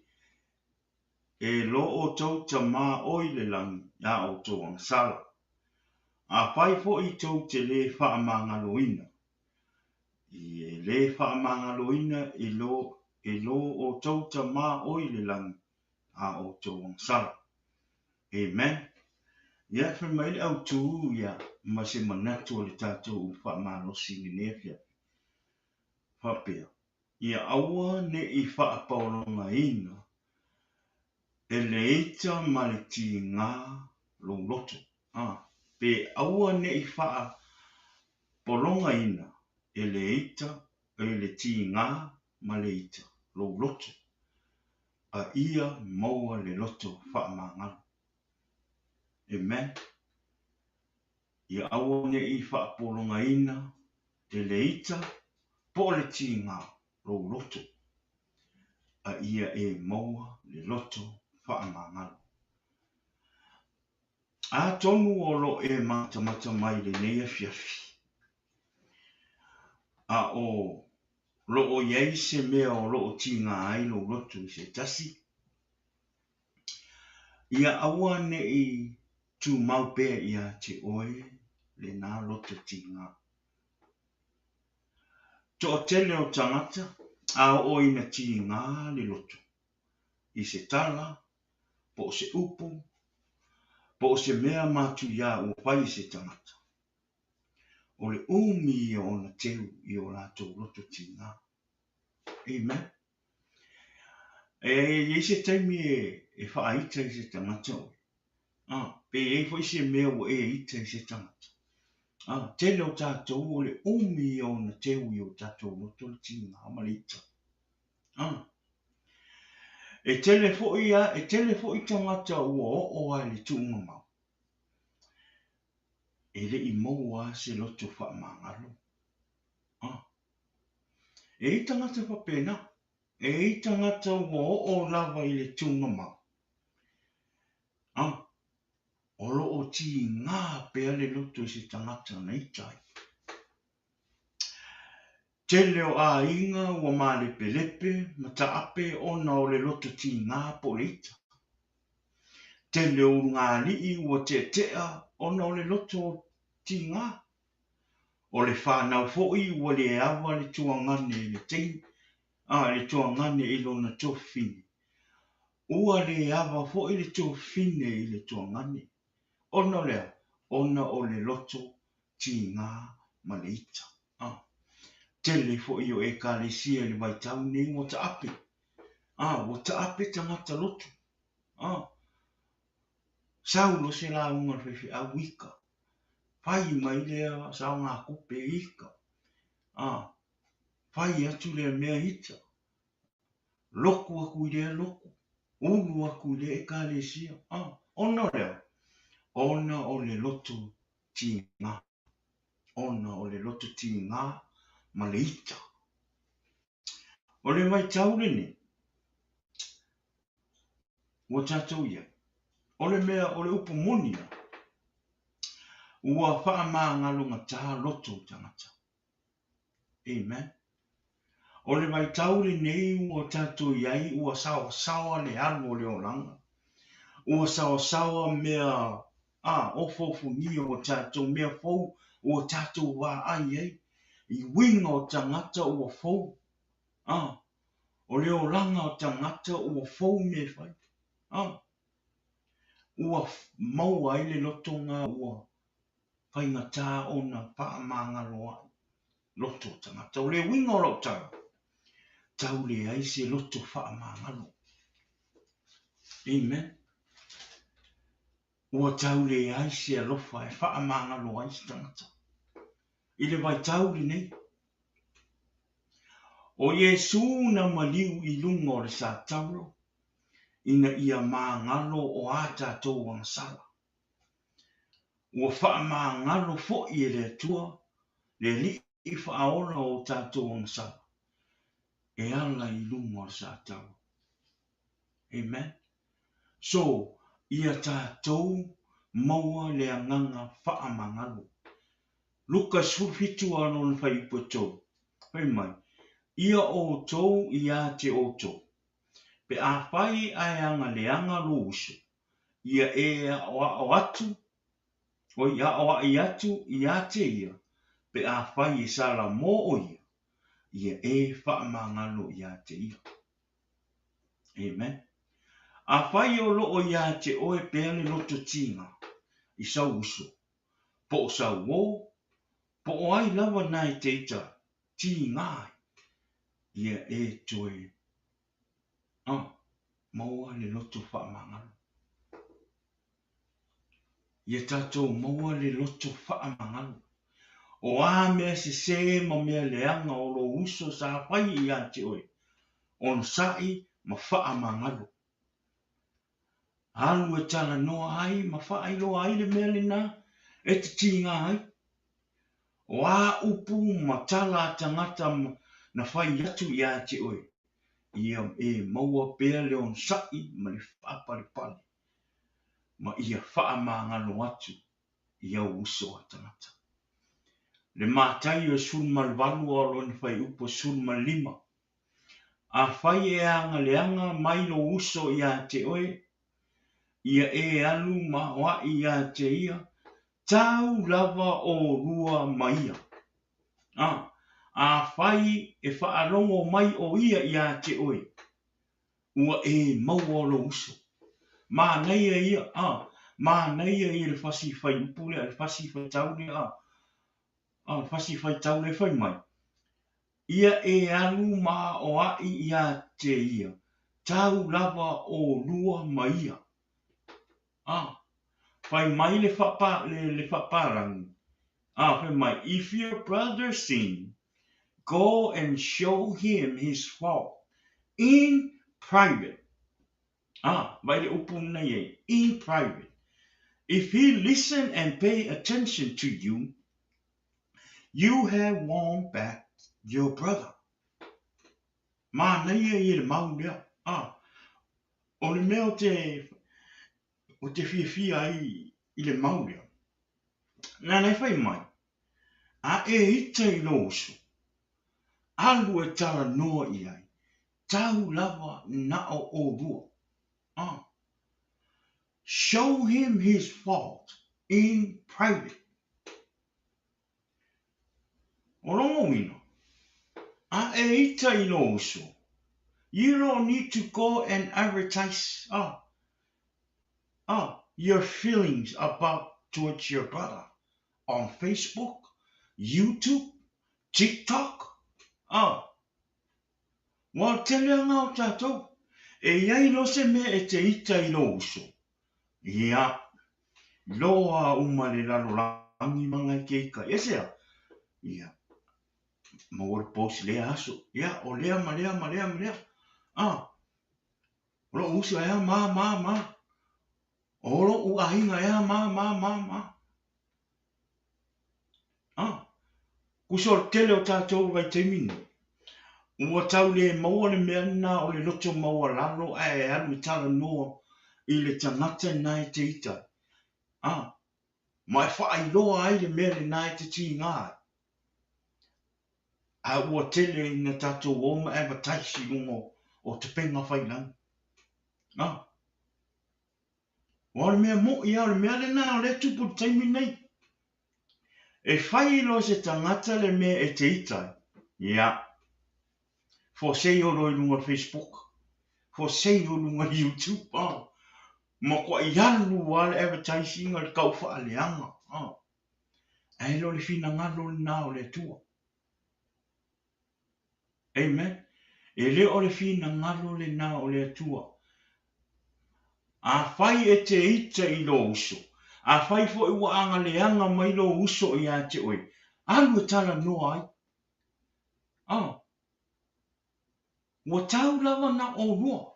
e lo outou Tama o i le lagi a outou agasala. Afai foi tou te lē faamagaloina, e lē faamagaloina e lo e lo outou Tama o i le lagi a outou agasala. Amen. Ia, fai mai le autū ia ma se manatu o le tatou faamalosi i lenei afiafi. Faapea, ia aua ne i faapaologaina e le ita ma le tigā lou loto, a, pe aua ne i faapologaina e le ita, e le tigā ma le ita lou loto, a ia maua le loto faamagalo. Amen. Ia aua ne i faapologaina e le ita po o le tigā lou loto, a ia e maua le loto faamagalo. Atonu o lo o e matamata mai i lenei afiafi, a o lo o i ai se mea o lo o tiga ai lou loto i se tasi, ia aua ne i tumau pea ia te oe lena loto tiga. Toatele o tagata a oo ina tiga le loto i se tala, po o se upu, po o se mea matuia ua fai e se tagata. O le umi ia ona teu i o latou loto tiga. Amen. E i ai se taimi e faaita i se tagata oe. Ah, pe i ai foi se mea ua e ita i se tagata. Ah, tele o tatou o le umi ia ona teu i o tatou loto le tiga ma le ita. Ah. E tele foi a, e tele foi tagata ua oo lava i le tuuga mau. E le i maua lava se loto faamagalo. Ah. E i ai tagata faapena. E i ai tagata ua oo lava i le tuuga mau. Ah. O lo o tiga pea le loto i se tagata na ita ai. Tele o aiga ua malepelepe ma taape ona o le loto tiga po o le ita. Tele o ulugalii ua teatea ona o le loto tiga. O le fanau foi ua le ava le tuagane i le teine, a, le tuagane i lona tuafafine Ua le ava foi le tuafafine i le tuagane, ona o le a? Ona o le loto tiga ma le ita. A. Tele foi o Ekalesia i le vaitau nei ua taape. A, ua taape tagata loto. A. Sau loa se lauga a le faifeau ika. Fai mai lea saogatupe ika. A. Fai atu lea mea ita. Loku aku i lea loku, ulu aku i lea Ekalesia. A, ona o le a? Ona o le loto tiga. Ona o le loto tiga ma le ita. O le vaitau lenei, ua tatou i ai, o le mea, o le upu moni lava, ua faamagalogata loto o tagata. Amen. O le vaitau lenei ua tatou i ai ua saoasaoa le alu o le olaga. Ua saoasaoa mea a ofofogia ua tatou mea fou ua tatou vaai ai i uiga o tagata ua fou. A o le olaga o tagata ua fou mea e fai. A ua maua ai le lotoga ua faigata ona faamagaloa'i loto o tagata. O le uiga o lau tala, tau leai se loto faamagalo. Amen. Ua tau leai se alofa e faamagalo ai se tagata. I le vaitau lenei, o Iesu na maliu i luga o le sataulo ina ia magalo o a tatou agasala. Ua faamagalo foi e le Atua le Alii Faaola o tatou agasala e ala i luga o le sataulo. Amen. So, ia tatou maua le agaga faamagalo. Luka 17 a lona fuaiupu e 3, fai mai, Ia outou ia te outou, pe afai ae agaleaga lou uso, ia e aʻoaʻo atu, oi, aʻoaʻi atu iā te ia, pe afai e salamo ʻo ia, ia e faamagalo iā te ia. Amen. Afai o loo iā te ʻoe pea le loto tiga i sau uso, po o sau uō, po o ai lava nae te ita tiga ai, ia e toe A, maua le loto faamagalo. Ia tatou maua le loto faamagalo. O a mea sesē ma mea leaga o lou uso sa fai ia te oe, onosai ma faamagalo. Alu e talanoa ai ma faailoa ai le mea lena e te tiga ai. O a upu ma tala a tagata na fai atu ia te oe, ia e maua pea le onosai ma le faapalepale, ma ia faamagalo atu i au uso a tagata. Le Mataio e 18 a o lona fuaiupu e 15, Afai e agaleaga mai lou uso ia te oe, ia e alu ma aoaʻi ia te ia, tau lava ʻolua ma ia. A, afai e faalogo mai ʻo ia iā te ʻoe, ua e maua lou uso. Manaia ia, a, manaia ia le fasi fuaiupu lea, le fasi faitau lea, a, a, le fasi faitau lea fai mai, Ia e alu ma aoaʻi iā te ia, tau lava ʻolua ma ia. A, fai mai le faapa, le, le faapalagi, a, fai mai, If your brother sin, go and show him his fault in private. A, vaai le upu lena i ai, in private. If he listen and pay attention to you, you have won back your brother. Manaia ia le mau lea. A, o le mea o te, o te fiafia ai i le mau lea, nāna e fai mai, a e ita i lou uso, alu e talanoa i ai, tau lava na o ʻolua. A, show him his fault in private. O lona uiga, a e ita i lou uso, You don't need to go and advertise oh, oh, your feelings about towards your brother on Facebook, YouTube, TikTok. Oh, Ua tele anga o tatou, e iai lo se mea e te ita i lo uso. Ia, loa uma le lalolagi ma ngai ke ika. Ia sea? Ia, maua le post lea aso. Ia, o lea ma lea ma lea ma lea. Ah, o lou uso ea ma ma ma. O lou aiga ea ma ma ma ma. A, kusa o le tele o tatou i le vaitaimi lenei, ua tau le maua le mea lena o le loto maualalo ae alu e talanoa i le tagata lena e te ita ai, a, ma e faailoa ai le mea lena e te tiga ai. A ua tele ina tatou o ma advertise i luga o tapenga failangi. A. Aua o le mea moʻi lava, o le mea lena o lea e tupu i le taimi lenei. E fai loa e se tagata le mea e te ita ai, ia, fosei loa i luga o le Facebook, fosei loa i luga o le YouTube, ah, matuai alu lava le advertising a le tau faaleaga, ah. Ae le o le finagalo lena o le Atua. Amen. E le o le finagalo lena o le Atua. Afai e te ita i lou uso, afai foi ua agaleaga mai lou uso ia te oe, alu e talanoa ai. Ah. Ua tau lava na olua.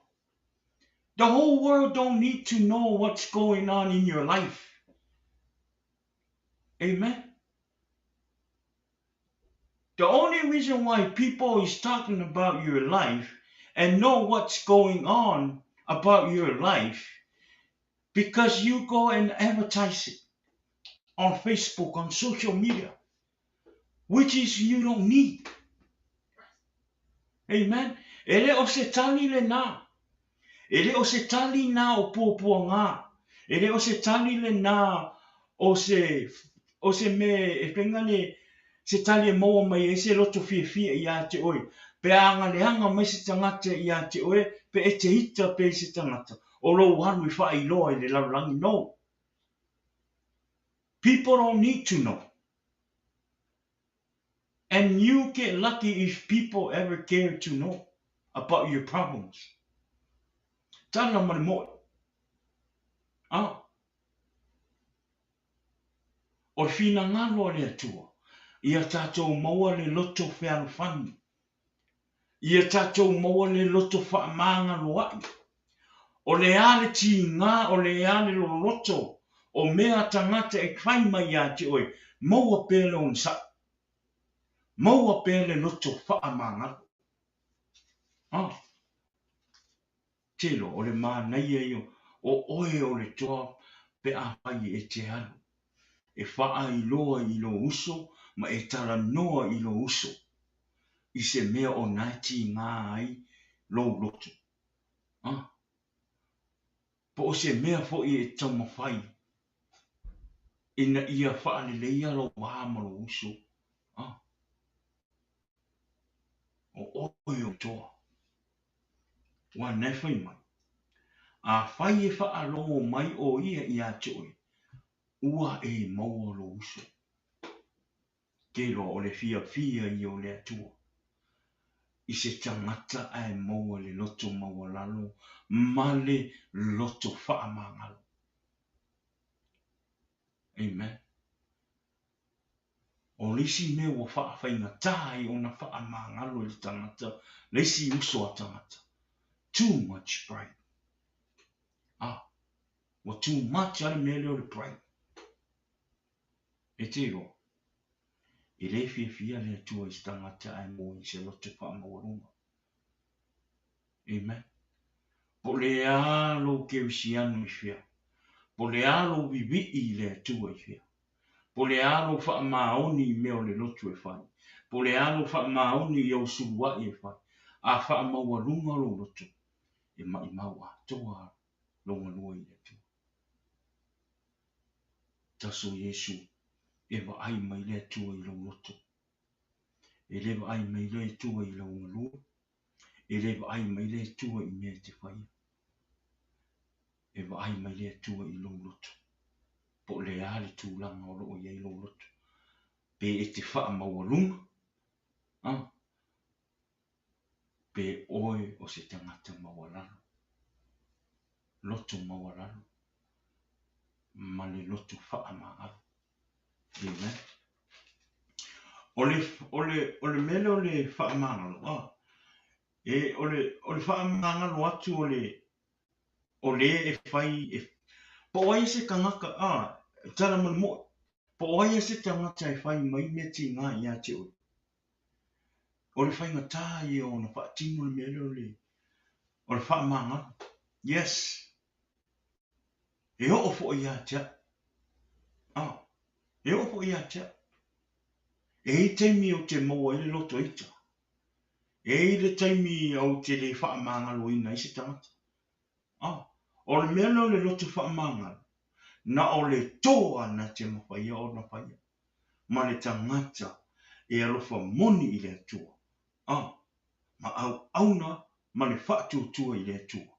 The whole world don't need to know what's going on in your life. Amen. The only reason why people is talking about your life and know what's going on about your life because you go and advertise it on Facebook, on social media, which is you don't need. Amen. E le o se tali lena. E le o se tali na o puapuaga. E le o se tali lena o se, o se mea e faiga le, se tali e maua mai ai se loto fiafia ia te oe. Pe a agaleaga mai se tagata ia te oe, pe e te ita pea i se tagata, o lou alu e faailoa i le lalolagi. No. People don't need to know. And you get lucky if people ever care to know about your problems. Tala ma le moe. A. O le finagalo a le Atua, ia tatou maua le loto fealofani. Ia tatou maua le loto faamagaloaʻi. O le a le tiga, o le a le loloto o mea a tagata e fai mai ia te oe, maua pea le onosai. Maua pea le loto faamagalo. Ah. Telo, o le manaia ia o oe o le toa pe afai e te alu e faailoa i lou uso ma e talanoa i lou uso i se mea o na e tiga ai lou loto. Ah, po o se mea foi e taumafai ina ia faaleleia lou va ma lou uso. Ah, o oe o le toa. Ua na e fai mai, Afai e faalogo mai ʻo ia iā te oe, ua e maua lou uso. Ke loa o le fiafia ia o le Atua i se tagata ae maua le loto maualalo ma le loto faamagalo. Amen. O le isi mea ua faafaigata ai ona faamagalo i le tagata le isi uso a tagata. Too much pride. Ah, ua too much lava le mea lea o le pride. E te iloa, e le fiafia le Atua i se tagata ae maua i se loto faamaualuga. Amen. Po o le a lou kerisiano i fea? Po o le a lou vivii i le Atua i fea? Po o le a lou faamaoni i mea o le lotu e fai? Po o le a lou faamaoni i ou suluaʻi e fai? A faamaualuga lou loto, e maʻimau atoa lou galue i le Atua. Taso Iesu e vaai mai le Atua i lou loto. E le vaai mai le Atua i lou galue. E le vaai mai le Atua i mea e te faia. E vaai mai le Atua i lou loto, po o le a le tulaga o lo o i ai lou loto. Pe e te faamaualuga, a, pe oe o se tagata maualalo, loto maualalo ma le loto faamagalo. Amen. O le, o le, o le mea lea o le faamagalo, a, e, o le, o le faamagalo atu o le, o le e fai, e, po o ai se tagata, a, tala ma le moe, po o ai se tagata e fai mai mea tiga ia te oe. O le faigata ia ona faatino le mea lea o le, o le faamagalo. Yes. E oo foi ia te au. Ah, e oo foi ia te au. E i ai taimi ou te maua ai le loto ita. E i ai le taimi ou te le faamagaloina ai se tagata. Ah, o le mea lea o le loto faamagalo, na o le toa na te mafaia ona faia, ma le tagata e alofa moni i le Atua, ah, ma auauna ma le faatuatua i le Atua.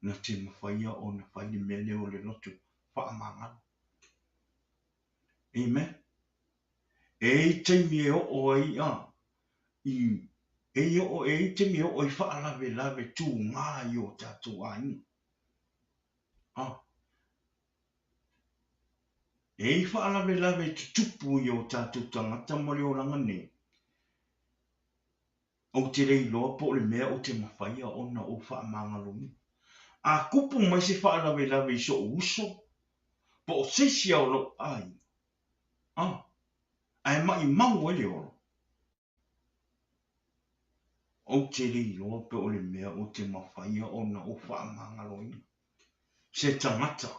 Na te mafaia ona fai le mea lea o le loto faamagalo. Amen. E i ai taimi e oo ai a i e i oo e i taimi e oo ai faalavelave tugā i o tatou aiga. A e i faalavelave tutupu i o tatou tagata ma le olaga nei. Ou te le iloa po o le mea ou te mafaia ona ou faamagaloina. A kupu mai se faalavelave i soʻu uso, po o se isi o lou aiga, a, ae maʻimau ai le ola, ou te le iloa pe o le mea ou te mafaia ona ou faamagaloina se tagata.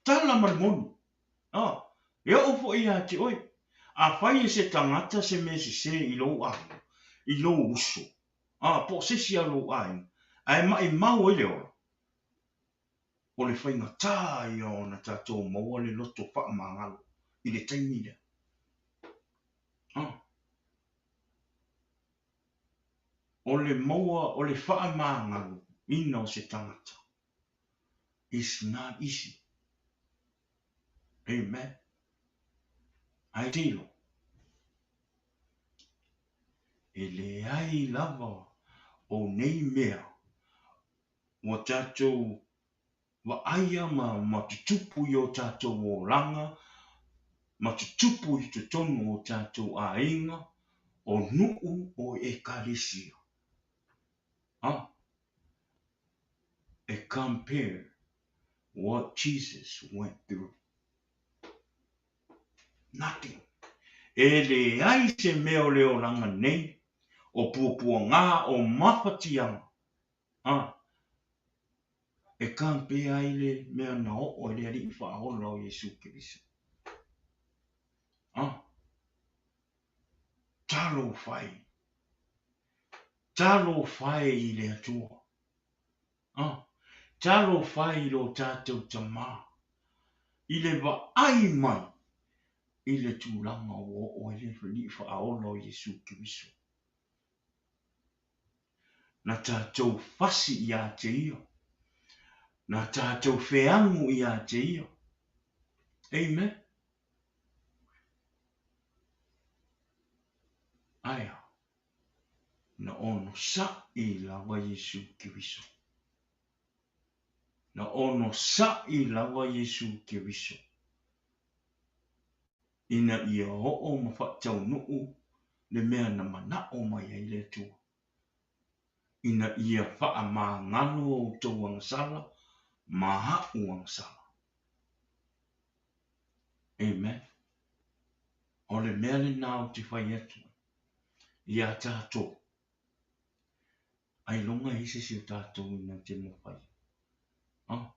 Tala ma le moni. A, e oo foi ia te oe. Afai e se tagata se mea sesē i lou aiga, i lou uso, a, po o se isi a lou aiga, ae maʻimau ai le ola, o le faigata ia ona tatou maua le loto faamagalo i le taimi lea. A, o le maua o le faamagaloina o se tagata, It's not easy. Amen. Ae tilo, e leai lava o nei mea ua tatou vaaia ma, ma tutupu i o tatou olaga, ma tutupu i totonu o tatou aiga, o nuu, o ekalesia. Ah, e compare what Jesus went through. Nothing. E leai se mea o le olaga nei, o puapuaga, o mafatiaga, a, e compare ai le mea na oo i le Alii Faaola o Iesu Keriso. A, talofa e. Talofa e i le Atua. A, talofa e i lo tatou Tama, i le vaai mai i le tulaga ua oo ai le Alii Faaola o Iesu Keriso. Na tatou fasi ia te Ia. Na tatou feagu ia te Ia. Amen. Ae a? Na onosaʻi lava Iesū Keriso. Na onosaʻi lava Iesū Keriso ina ia oo ma faataunuu le mea na manaʻo mai ai le Atua, ina ia faamagalo outou agasala ma aʻu agasala. Amen. O le mea lena ou te fai atu ai iā tatou, ailoga e i ai se isi o tatou ina te mafaia. A,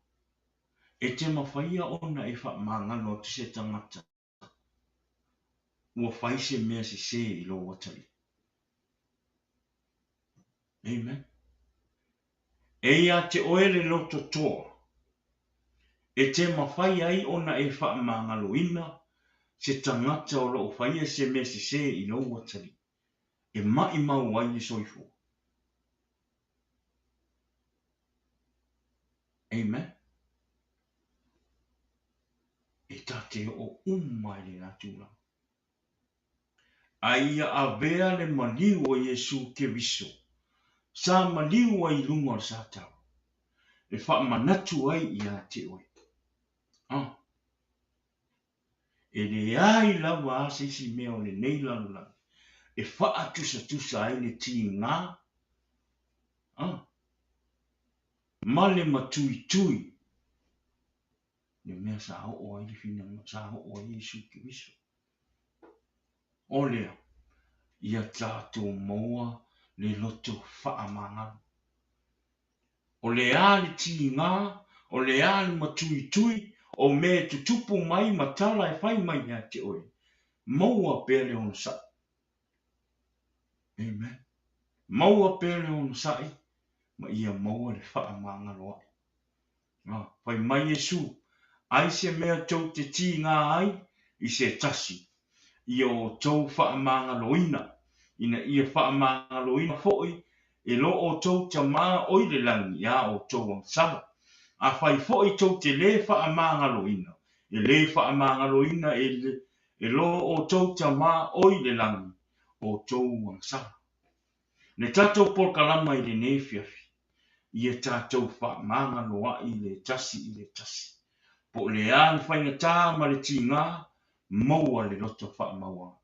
e te mafaia ona e faamagalo atu se tagata ua fai se mea sesē i lou atalii. Amen. E ia te oe le loto toa, e te mafai ai ona e faamagaloina se tagata o lo o faia se mea sesē i lou atalii, e maʻimau ai le soifua. Amen. E ta te oo uma i lena tulaga. A ia avea le maliu o Iesu Keriso sa maliu ai i luga o le Satala e faamanatu ai ia te oe. Ah. E leai lava a se isi mea o lenei lalolagi e faatusatusa ai le tiga ah, ma le matuitui le mea sa oo ai le finagalo, sa oo ai Iesu Keriso. O lea, ia tatou maua le loto faamagalo. O le a le tiga, o le a le matuitui, o mea e tutupu mai ma tala e fai mai ia te oe, maua pea le onosai. Amen. Maua pea le onosai ma ia maua le faamagaloaʻi. Fai mai Iesu, Ai se mea tou te tigā ai i se tasi, ia outou faamagaloina, ina ia faamagaloina foi e lo outou Tama o i le lagi iā outou agasala. Afai foi tou te lē faamagaloina, e lē faamagaloina e lo outou Tama o i le lagi outou agasala. Le tatou polokalama i lenei afiafi, ia tatou faamagaloaʻi le tasi i le tasi. Po o le a le faigata ma le tigā, maua le loto faamagalo.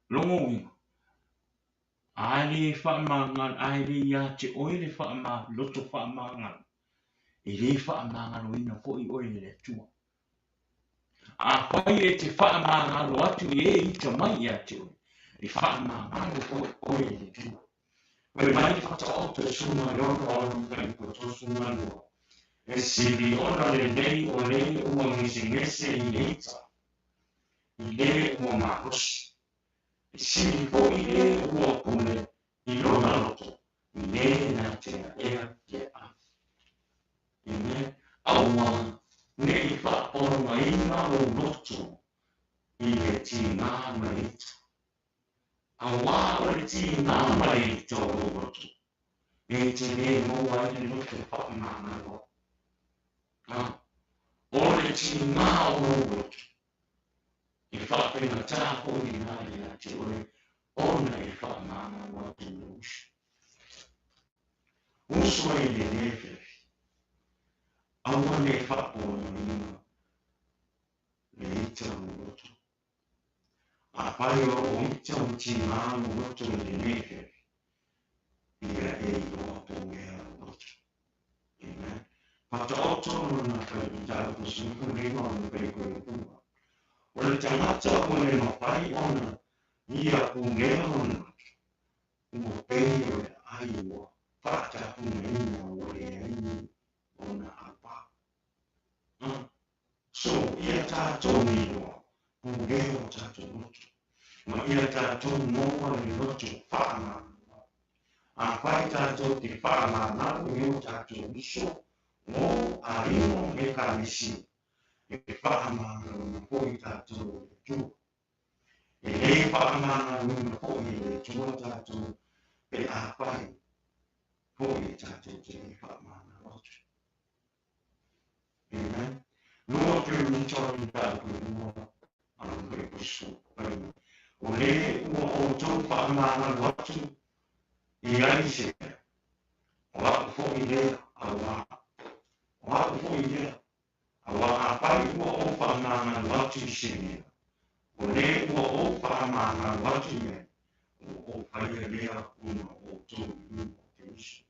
Lona uiga, a le faamagalo, a e le ia te oe le loto faamagalo, e le faamagaloina foi oe e le Atua. Afai e te faamagalo atu i e ita mai ia te oe, e faamagalo foi oe e le Atua. Fai mai le Faataoto e 16 6 32, E sili ona lelei o le ua gesegese i le ita, i le ua malosi. E sili foi le ua pule i lona loto, i le na te aʻea le aai. Amen. Aua ne i faapologaina lou loto i le tigā ma le ita. Auā o le tigā ma le ita o lou loto, e te lē maua ai le loto faamagalo. O le tigā o lou loto, e faafaigata foi lena ia te oe ona e faamagalo atu i lou uso. Uso e i lenei afiafi, aua ne i faapologaina le ita o lou loto. Afai o lo o ita ma tigā lou loto i lenei afiafi, ia e iloa po o ea lou loto. Amen. Faataoto lona mataupu 15 o le fuaiupu 2. O le tagata ua le mafai ona ia pulea lona loto, ua pei o le aai ua faatapunaina ua leai ni ona aupā. So, ia tatou iloa pulea o tatou loto, ma ia tatou maua le loto faamagalo. Afai tatou te faamagalo i o tatou uso o aiga ma ekalesia, e faamagaloina foi tatou e le Atua. E lē faamagaloina foi e le Atua tatou pe afai foi e tatou te lē faamagalo atu. Amen. 2 Korinito mataupu 2 a lona fuaiupu 10. O le ua outou faamagalo atu i ai se mea, o a'u foi lea, auā o a'u foi lea, auā afai ua ou faamagalo atu i se mea, o le ua ou faamagalo atu i ai, ua ou faia lea ona o outou i luma o Keriso.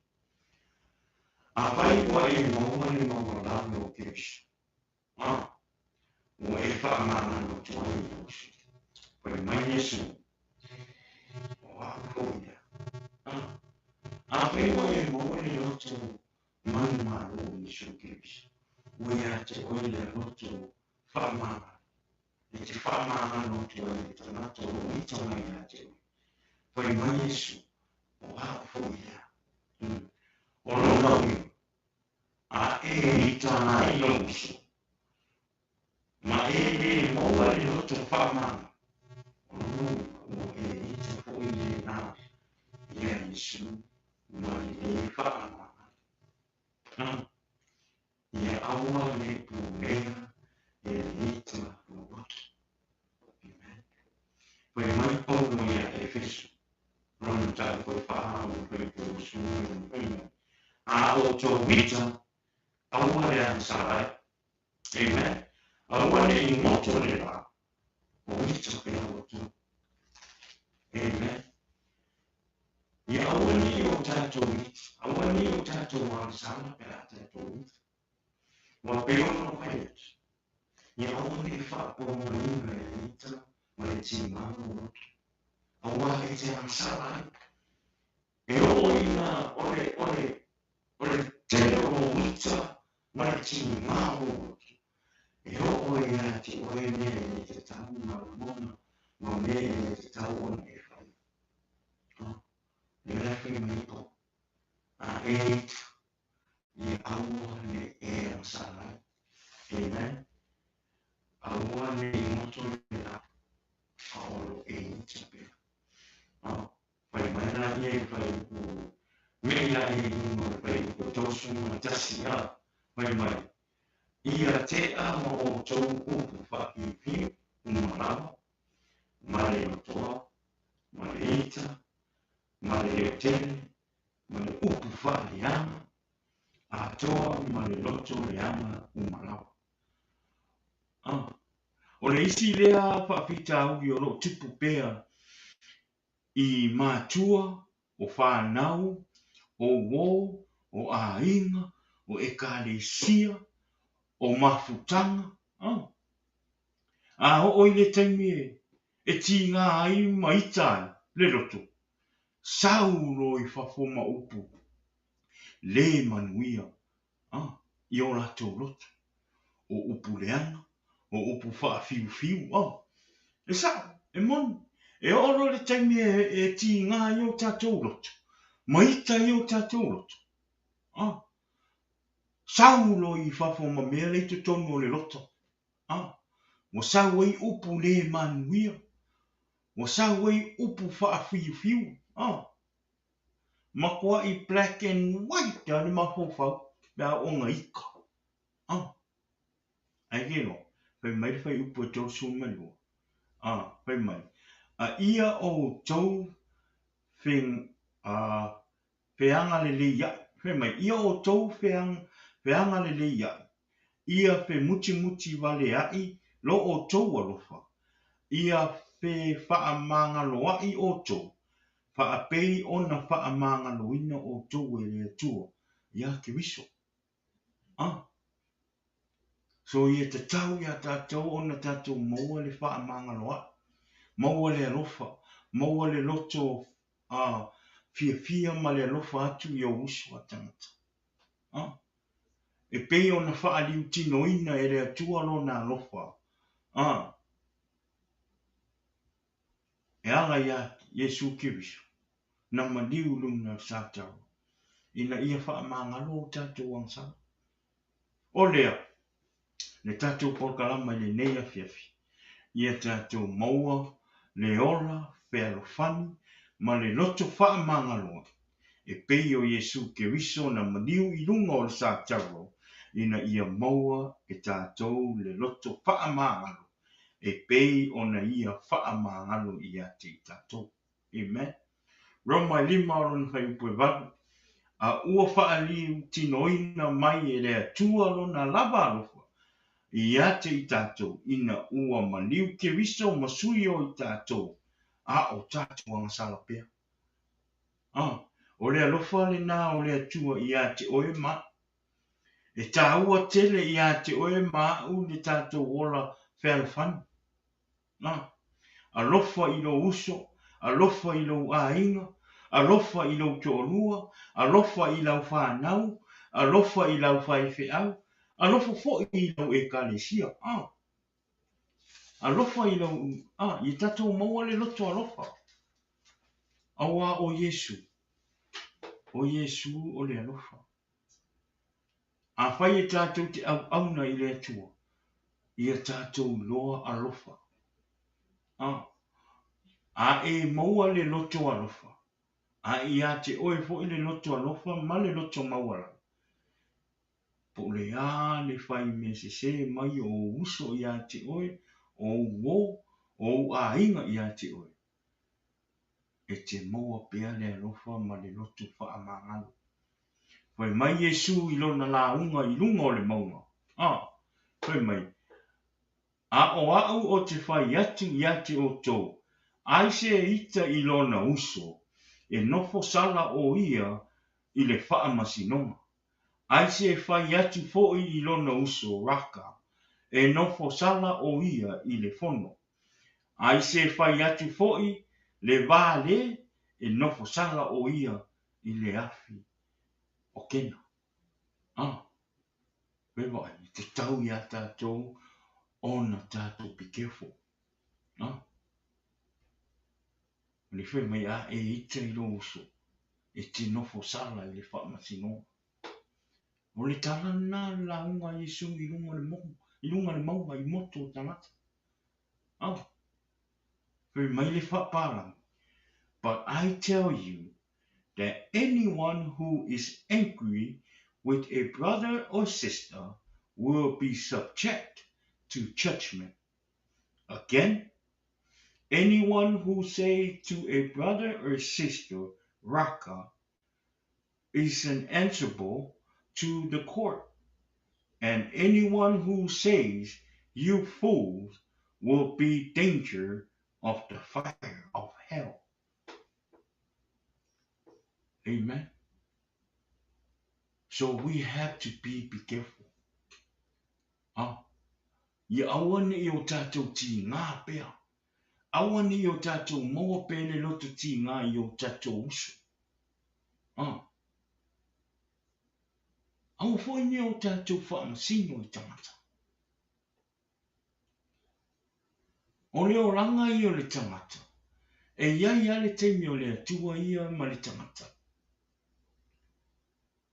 Afai ua e maua le maualalo o Keriso, ua e faamagalo atu ai i lou uso. Fai mai Iesu, o a'u foi lea. Afai ua e maua le loto manumalo o Iesu Keriso, ua ia te oe le loto faamagalo, e te faamagalo atu ai i le tagata o lo o ita mai ia te oe. Fai mai Iesu, o a'u foi lea. O lona uiga, a e ita ai i lou uso, ma e lē maua le loto faamagalo, o lona uiga ua e ita foi lena ia Iesu. ma le lē faamagalo. Ia aua ne i pulea e le ita lou loto. Amen. Fai mai Paulo ia Efeso, lona mataupu e fa lona fuaiupu e 25, fai mai, A outou ita, aua le agasala ai. Amen. Aua ne i goto le la, o ita pea outou. Amen. Ia aua ne i o tatou ita, aua ne i o tatou agasala pe a tatou ita. Ua pei ona fai atu, ia aua ne i faapaumaina e le ita ma le tigā lou loto, auā e te agasala ai. E oo ina o le, o le, o le tele o lou ita ma le tigā o lou loto, e oo ai ia te oe mea e le tatau ona lagona ma mea e le tatau ona e faia. Lea la e fai mai ai Paulo, A e ita, ia aua ne i e agasala ai. Amen. Aua ne i goto le la, a o lo e ita pea. Fai mai la ia i le fuaiupu mei la ia i luga o le fuaiupu e 31 a, fai mai, Ia tea ma outou upu faafiufiu uma lava, ma le lotoa, ma le ita, ma le leotele, ma le upu faaleaga, atoa ma le loto leaga uma lava. O le isi lea faafitauli o lo o tupu pea i matua, o fanau, o uō, o aiga, o ekalesia, o mafutaga, A oo i le taimi e tigā ai ma ita ai le loto, sau loa i fafo ma upu lē manuia i o latou loto, o upu leaga, o upu faafiufiu. E sao, e moni, e oo loa i le taimi e tigā ai o tatou loto, ma ita ai o tatou loto, sau loa i fafo ma mea la i totonu o le loto. Ua sau ai upu lē manuia, ua sau ai upu faafiufiu. Makuaʻi black and white lava le mafaufau pe a oo ina ika. Ai ke loa, fai mai le fuaiupu e 32, fai mai, A ia outou feagaleleiaʻi, fai mai, ia outou feagaleleiaʻi, ia femutimutivaleaʻi lo outou alofa, ia fefaamagaloaʻi outou, faapei ona faamagaloina outou e le Atua iā Keriso. So ia tatau iā tatou ona tatou maua le faamagaloaʻi, maua le alofa, maua le loto fiafia ma le alofa atu i ou uso a tagata. E pei ona faaliutinoina e le Atua Lona alofa e ala iā Iesu Keriso, na maliu i luna o le Satara, ina ia faamagalo o tatou agasala. O lea, le tatou polokalama i lenei afiafi, ia tatou maua le ola fealofani ma le loto faamagaloa, e pei o Iesu Keriso na maliu i luga o le Satara, ina ia maua e tatou le loto faamagalo e pei ona Ia faamagalo ia te i tatou. Amen. Roma e lima o lona fuaiupu e valu, A ua faaliutinoina mai e le Atua Lona lava alofa ia te i tatou, ina ua maliu Keriso ma sui o i tatou, a o tatou agasala pea. O le alofa lena o le Atua ia te oe ma au. E taua tele ia te oe ma au le tatou ola fealofani. Alofa i lou uso, alofa i lou aiga, alofa i lou toalua, alofa i lau fanau, alofa i lau faifeau, alofa foi i lau ekalesia. Alofa i lau, ia tatou maua le loto alofa. Auā o Iesu, o Iesu o le alofa. Afai e tatou te auauna i le Atua, ia tatou iloa alofa. A e maua le loto alofa, A ia te oe foi le loto alofa ma le loto maualalo, po o le a le fai mea sesē mai o ou uso ia te oe, o ou uō, o ou aiga ia te oe, e te maua pea le alofa ma le loto faamagalo. Fai mai Iesu i lona lauga i luga o le mauga, a, fai mai, A o a'u o te fai atu ia te outou, ai se ita i lona uso, e nofo sala ʻo ia i le faamasinoga. Ai se fai atu foi i lona uso, Raka, e nofo sala ʻo ia i le fono. Ai se fai atu foi le vā lē, e nofo sala ʻo ia i le afi o Kena. A, e vaai, e tatau iā tatou ona tatou be careful. A, o le fai mai a e ita i lou uso, e te nofo sala i le faamasinoga. O le tala lena a le lauga a Iesu i luga o le motu, i luga o le mauga i motu o tagata. A, fai mai le faapalagi, But I tell you that anyone who is angry with a brother or sister will be subject to judgment. Again, anyone who say to a brother or sister, Raka, is an answerable to the court. And anyone who says, You fools, will be danger of the fire of hell. Amen. So we have to be careful. Ah, ia aua ne i o tātou tīngā pea. Aua ne i o tātou maua pea le loto tīngā i o tātou uso. Ah. Aua foi ne o tātou whaamasino i tangata. O le olaga ia o le tagata, e i ai lava le taimi o le Atua ia ma le tagata.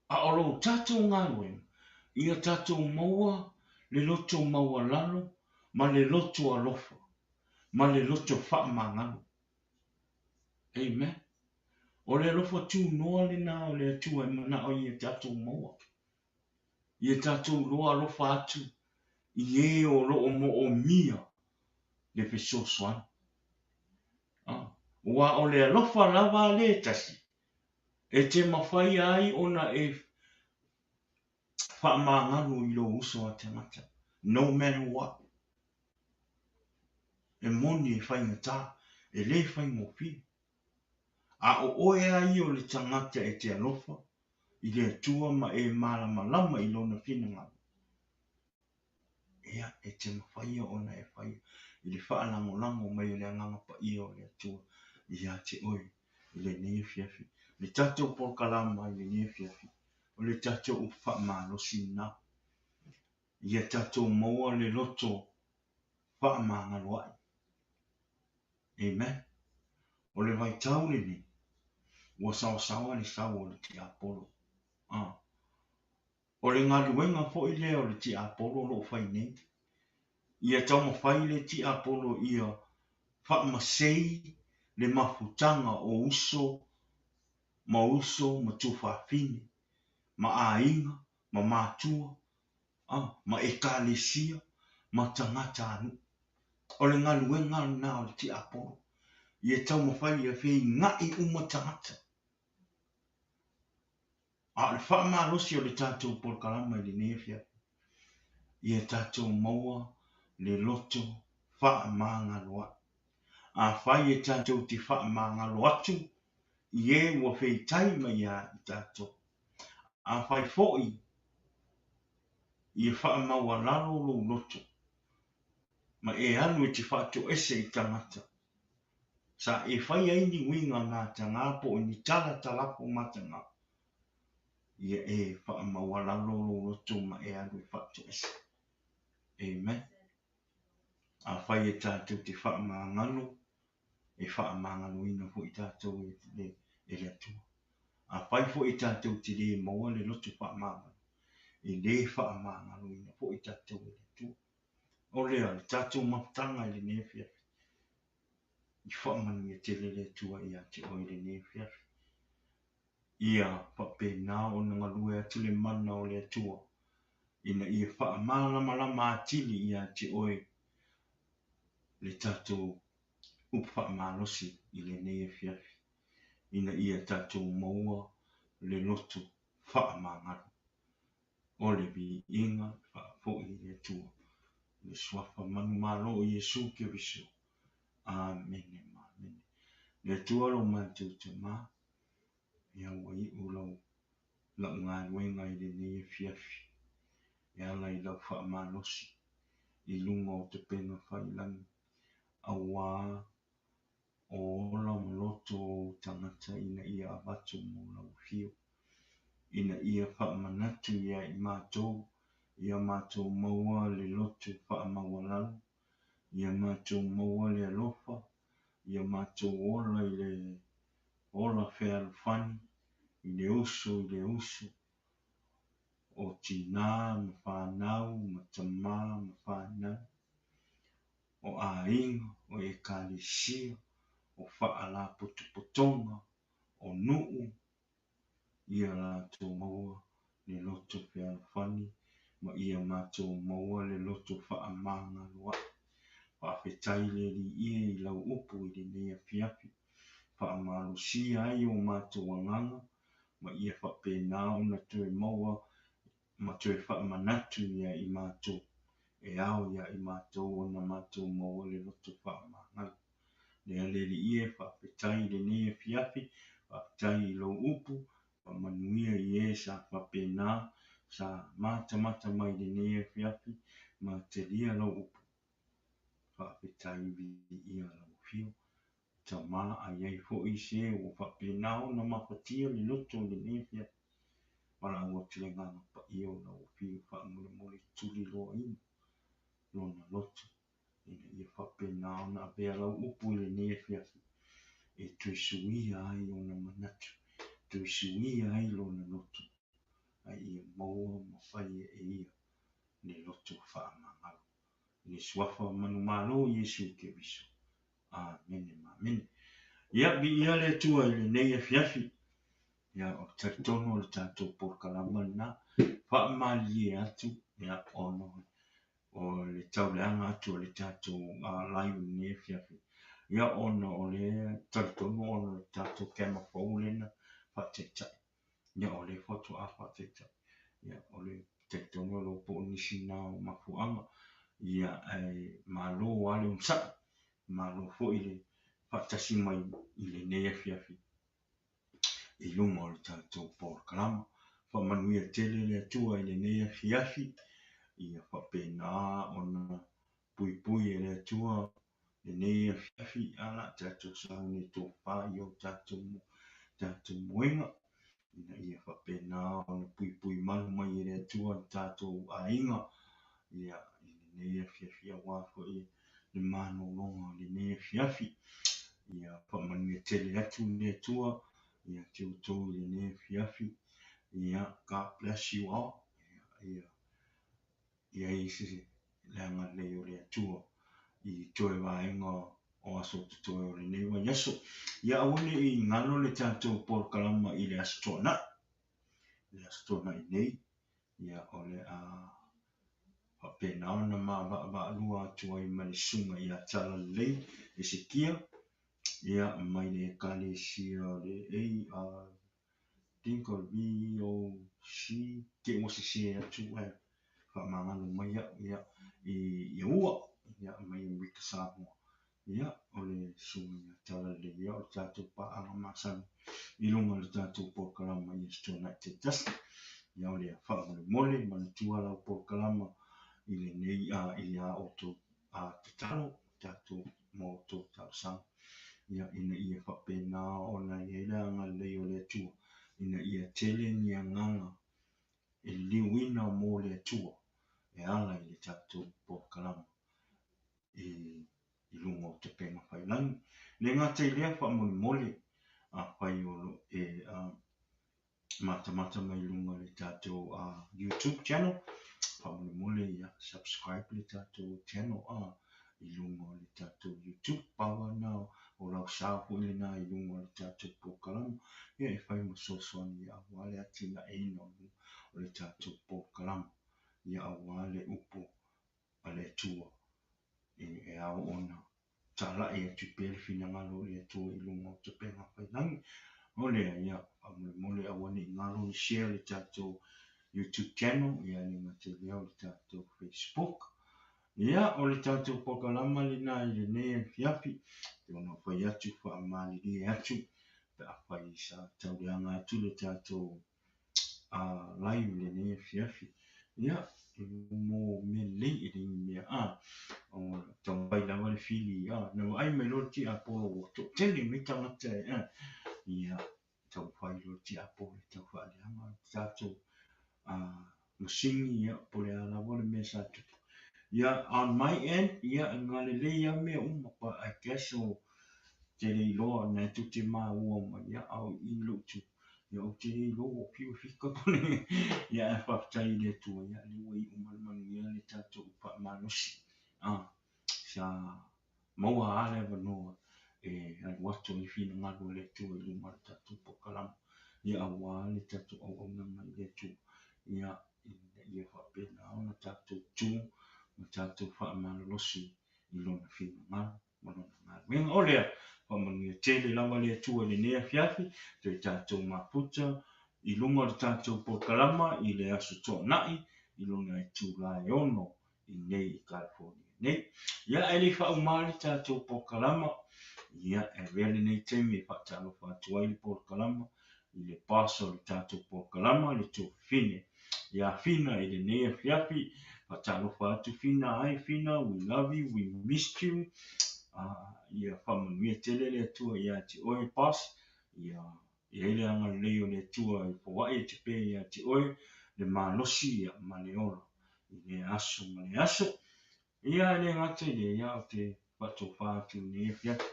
A o lo tatou galuega, ia tatou maua le loto maualalo ma le loto alofa ma le loto faamagalo. Amen. O le alofa tunoa lena o le Atua e manao ia tatou maua. Ia tatou loa alofa atu i ē o lo o moomia le fesoasoani. Aua o le alofa lava a le tasi, e te mafai ai ona e faamagalo i lou uso a tagata, no matter what. E moni e faigata, e le faigofie. A o oe a ia o le tagata e te alofa i le Atua ma e malamalama i Lona finagalo, ia, e te mafai ona e faia i le faalagolago mai o le Agaga Paia o le Atua ia te oe i lenei afiafi. Le tatou polokalama i lenei afiafi, o le tatou upu faamalosi lena. Ia tatou maua le loto faamagaloa'i. Amen. O le vaitau lenei, ua saosaoa le sau o le tiapolo. A. O le galuega foi lea o le tiapolo o lo o fai nei. Ia taumafai le tiapolo ia faamasei le mafutaga o uso ma uso ma tuafafine ma aiga ma matua a, ma ekalesia ma tagatanuu. O le galuega lena o le tiapolo, ia taumafai ia feiga'i uma tagata. A o le faamalosi o le tatou polokalama i lenei afiafi, ia tatou maua le loto faamagaloa'i. Afai e tatou te faamagalo atu i e ua feitai mai ia i tatou, afai foi ia faamaualalo lou loto, ma e alu e te faatoese i tagata, sa e fai ai ni uiga mataga po o ni tala talafo mataga, ia e faamaualalo lou loto ma e alu e faatoese. Amen. Afai e tatou te faamagalo, e faamagaloina foi tatou e le Atua. Afai foi e tatou te le maua le loto faamagalo, e le faamagaloina foi tatou e le Atua. O lea le tatou mafutaga i lenei afiafi. I faamanuia tele le Atua ia te oe i lenei afiafi. Ia faapena ona galue atu le mana o le Atua ina ia faamalamalama atili ia te oe le tatou upu faamalosi i lenei afiafi, ina ia tatou maua le loto faamagalo o le viiga e faafoi i le Atua i le Suafa manumalo o Iesu Keriso. Amene ma amene. Le Atua lo matou Tama, ia ua iu lau lau galuega i lenei afiafi e ala i lau faamalosi i luga o upega tafailagi, auā o ola ma loto o ou tagata ina ia avatu mo lau afio, ina ia faamanatu ia i matou, ia matou maua le loto faamaualalo, ia matou maua le alofa, ia matou ola i le ola fealofani, i le uso i le uso, o tinā ma fanau ma tamā ma fanau, o aiga, o ekalesia, o faalapotopotoga, o nuu, ia latou maua le loto fealofani ma ia matou maua le loto faamagaloa'i. Faafetai le Alii e i lau upu i lenei afiafi, faamalosia ai o matou agaga ma ia faapena ona toe maua ma toe faamanatu ia i matou, e ao ia i matou ona matou maua le loto faamagalo. Lea le Alii e, faafetai i lenei afiafi, faafetai i lou upu, faamanuia i e sa faapena sa matamata mai i lenei afiafi ma talia lau upu. Faafetai viia lau afio. Tama, a i ai foi se ua faapena ona mafatia le loto i lenei afiafi, valaau atu le Agaga Paia o lau afio faamolemole tuliloaina lona loto ina ia faapena ona avea lau upu i lenei afiafi e toe suia ai ona manatu, toe suia ai lona loto, a ia maua ma faia e ia le loto faamagalo. I le Suafa manumalo o Iesu Keriso. Amene ma amene. Ia, viia le Atua i lenei afiafi. Ia, o le talitonu o le tatou polokalama lena. Faamalilie atu, ia, ona o le tauleaga atu o le tatou live i lenei afiafi. Ia, ona o le talitonu ona o le tatou camera fou lena faataitai. Ia, o lea faatoa faataitai. Ia, o le talitonu o lo o po o nisi na o mafuaaga. Ia, ae malo lava le onosai. Malo foi le faatasi mai i lenei afiafi i luga o le tatou polokalama. Faamanuia tele le Atua i lenei afiafi. Ia faapena ona puipui e le Atua lenei afiafi a la tatou sauni e tofa i o tatou moega ina ia faapena ona puipui malu mai e le Atua le tatou aiga ia i lenei afiafi aua foi le malologa o lenei afiafi. Ia faamanuia tele atu le Atua ia te outou i lenei afiafi. Ia, God bless you all. Ia, ia i ai se le agalelei o le Atua i toe vaega o aso totoe o lenei vaiaso. Ia aua ne i galo le tatou polokalama i le Aso Toonai. I le Aso Toonai nei, ia o le a faapena ona maavaavaalua atu ai ma le Susuga ia Talalelei Esekia, ia mai le Ekalesia o le A, think o le VOC, te i ua sese atu ae faamagalo mai au ia, i Aua, ia, mai Amerika Samoa. Ia, o le Susuga ia Talalelei, ia, o le tatou paaga masani i luga o le tatou polokalama i Aso Toonai taitasi. Ia, o le faamolemole, manatua lau polokalama i lenei, i a outou tatalo, tatou ma outou talosaga, ia, ina ia faapena ona i ai le agalelei o le Atua, ina ia tele ni agaga e liliuina mo le Atua e ala i le tatou polokalama i luga o upega tafailagi. E le gata i lea, faamolemole, afai o lo o e matamata mai luga o le tatou YouTube channel, faamolemole ia subscribe le tatou channel. i luga o le tatou YouTube. Pau lava lena o lau sao foi lena i luga o le tatou polokalama, ia e fai ma fesoasoani aua le atinaeina o le tatou polokalama, ia aua le upu a le Atua e ao ona talai atu pea le finagalo o le Atua i luga o tapega failangi. O lea, ia, faamolemole aua ne i galo ona share le tatou YouTube channel, ia e le gata i lea o le tatou Facebook. Ia, o le tatou polokalama lena i lenei afiafi, e ono fai atu faamalilie atu pe afai sa tauleaga atu le tatou live i lenei afiafi. Ia, mo mea lelei e le ni mea o taumafai lava le fili na vaai mai loa le tiapolo ua toatele mai tagata e ia taumafai loa le tiapolo e tau faaleaga le tatou masini ia po o le a lava le mea sa tupu. Ia, on my end, ia, na lelei lava mea uma, but I guess o te le iloa na e tou te maua mai ia a o i i lou tu. Ia ou te le iloa ua fiu e fika po o le ia ae faafetai i le Atua ia lea ua iu ma le manuia le tatou faamalosi. Sa maua lava le avanoa e alu atu ai le finagalo o le Atua i luma o le tatou polokalama ia aua le tatou auaunaga i le Atua ia ina ia faapena ona tatou tu ma tatou faamalolosi i Lona finagalo ma Lona galuega. O lea, faamanuia tele lava le Atua i lenei afiafi, toe tatou mafuta i luga o le tatou polokalama i le Aso Toonai i lona itula e 6 i inei i California nei. Ia, ae le i faauma le tatou polokalama, ia, e avea lenei taimi e faatalofa atu ai le polokalama i le boss o le tatou polokalama, le tuafafine ia Fina i lenei afiafi. Faatalofa atu Fina, hi Fina, we love you, we missed you. Ia faamanuia tele le Atua ia te oe, boss. Ia i ai le agalelei o le Atua e foai atu pea ia te oe le malosi ia ma le ola i lea aso ma le aso. Ia e le gata i lea, ia ou te faatofa atu i lenei afiafi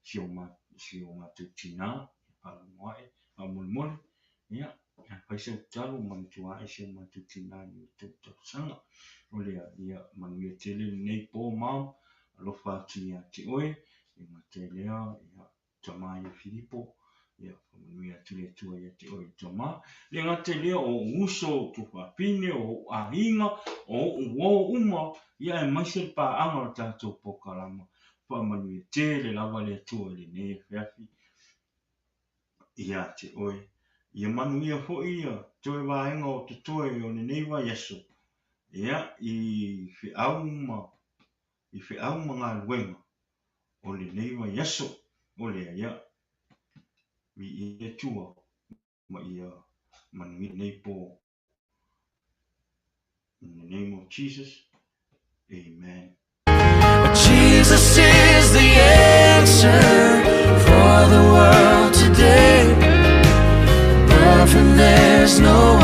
si o ma, si o matou tinā, ia faalogo ae, faamolemole, ia, fai sau tatalo manatua ae si o matou tinā i outou talosaga. O lea, ia manuia tele lenei po, mom, alofa atu ia te oe, e gata i lea, ia, tama ia Filipo, ia faamanuia atu le Atua ia te oe tama. Le gata i lea, o ou uso, o ou tuafafine, o ou aiga, o ou uo uma, ia aemaise le paaga o le tatou polokalama. Faamanuia tele lava le Atua i lenei afiafi ia te oe. Ia manuia foi ia toe vaega o totoe o lenei vaiaso, ia i feau ma i feau ma galuega o lenei vaiaso. O lea, ia, viia le Atua ma ia manuia lenei po. In the name of Jesus, amen. Jesus is the answer for the world today. Above him there's no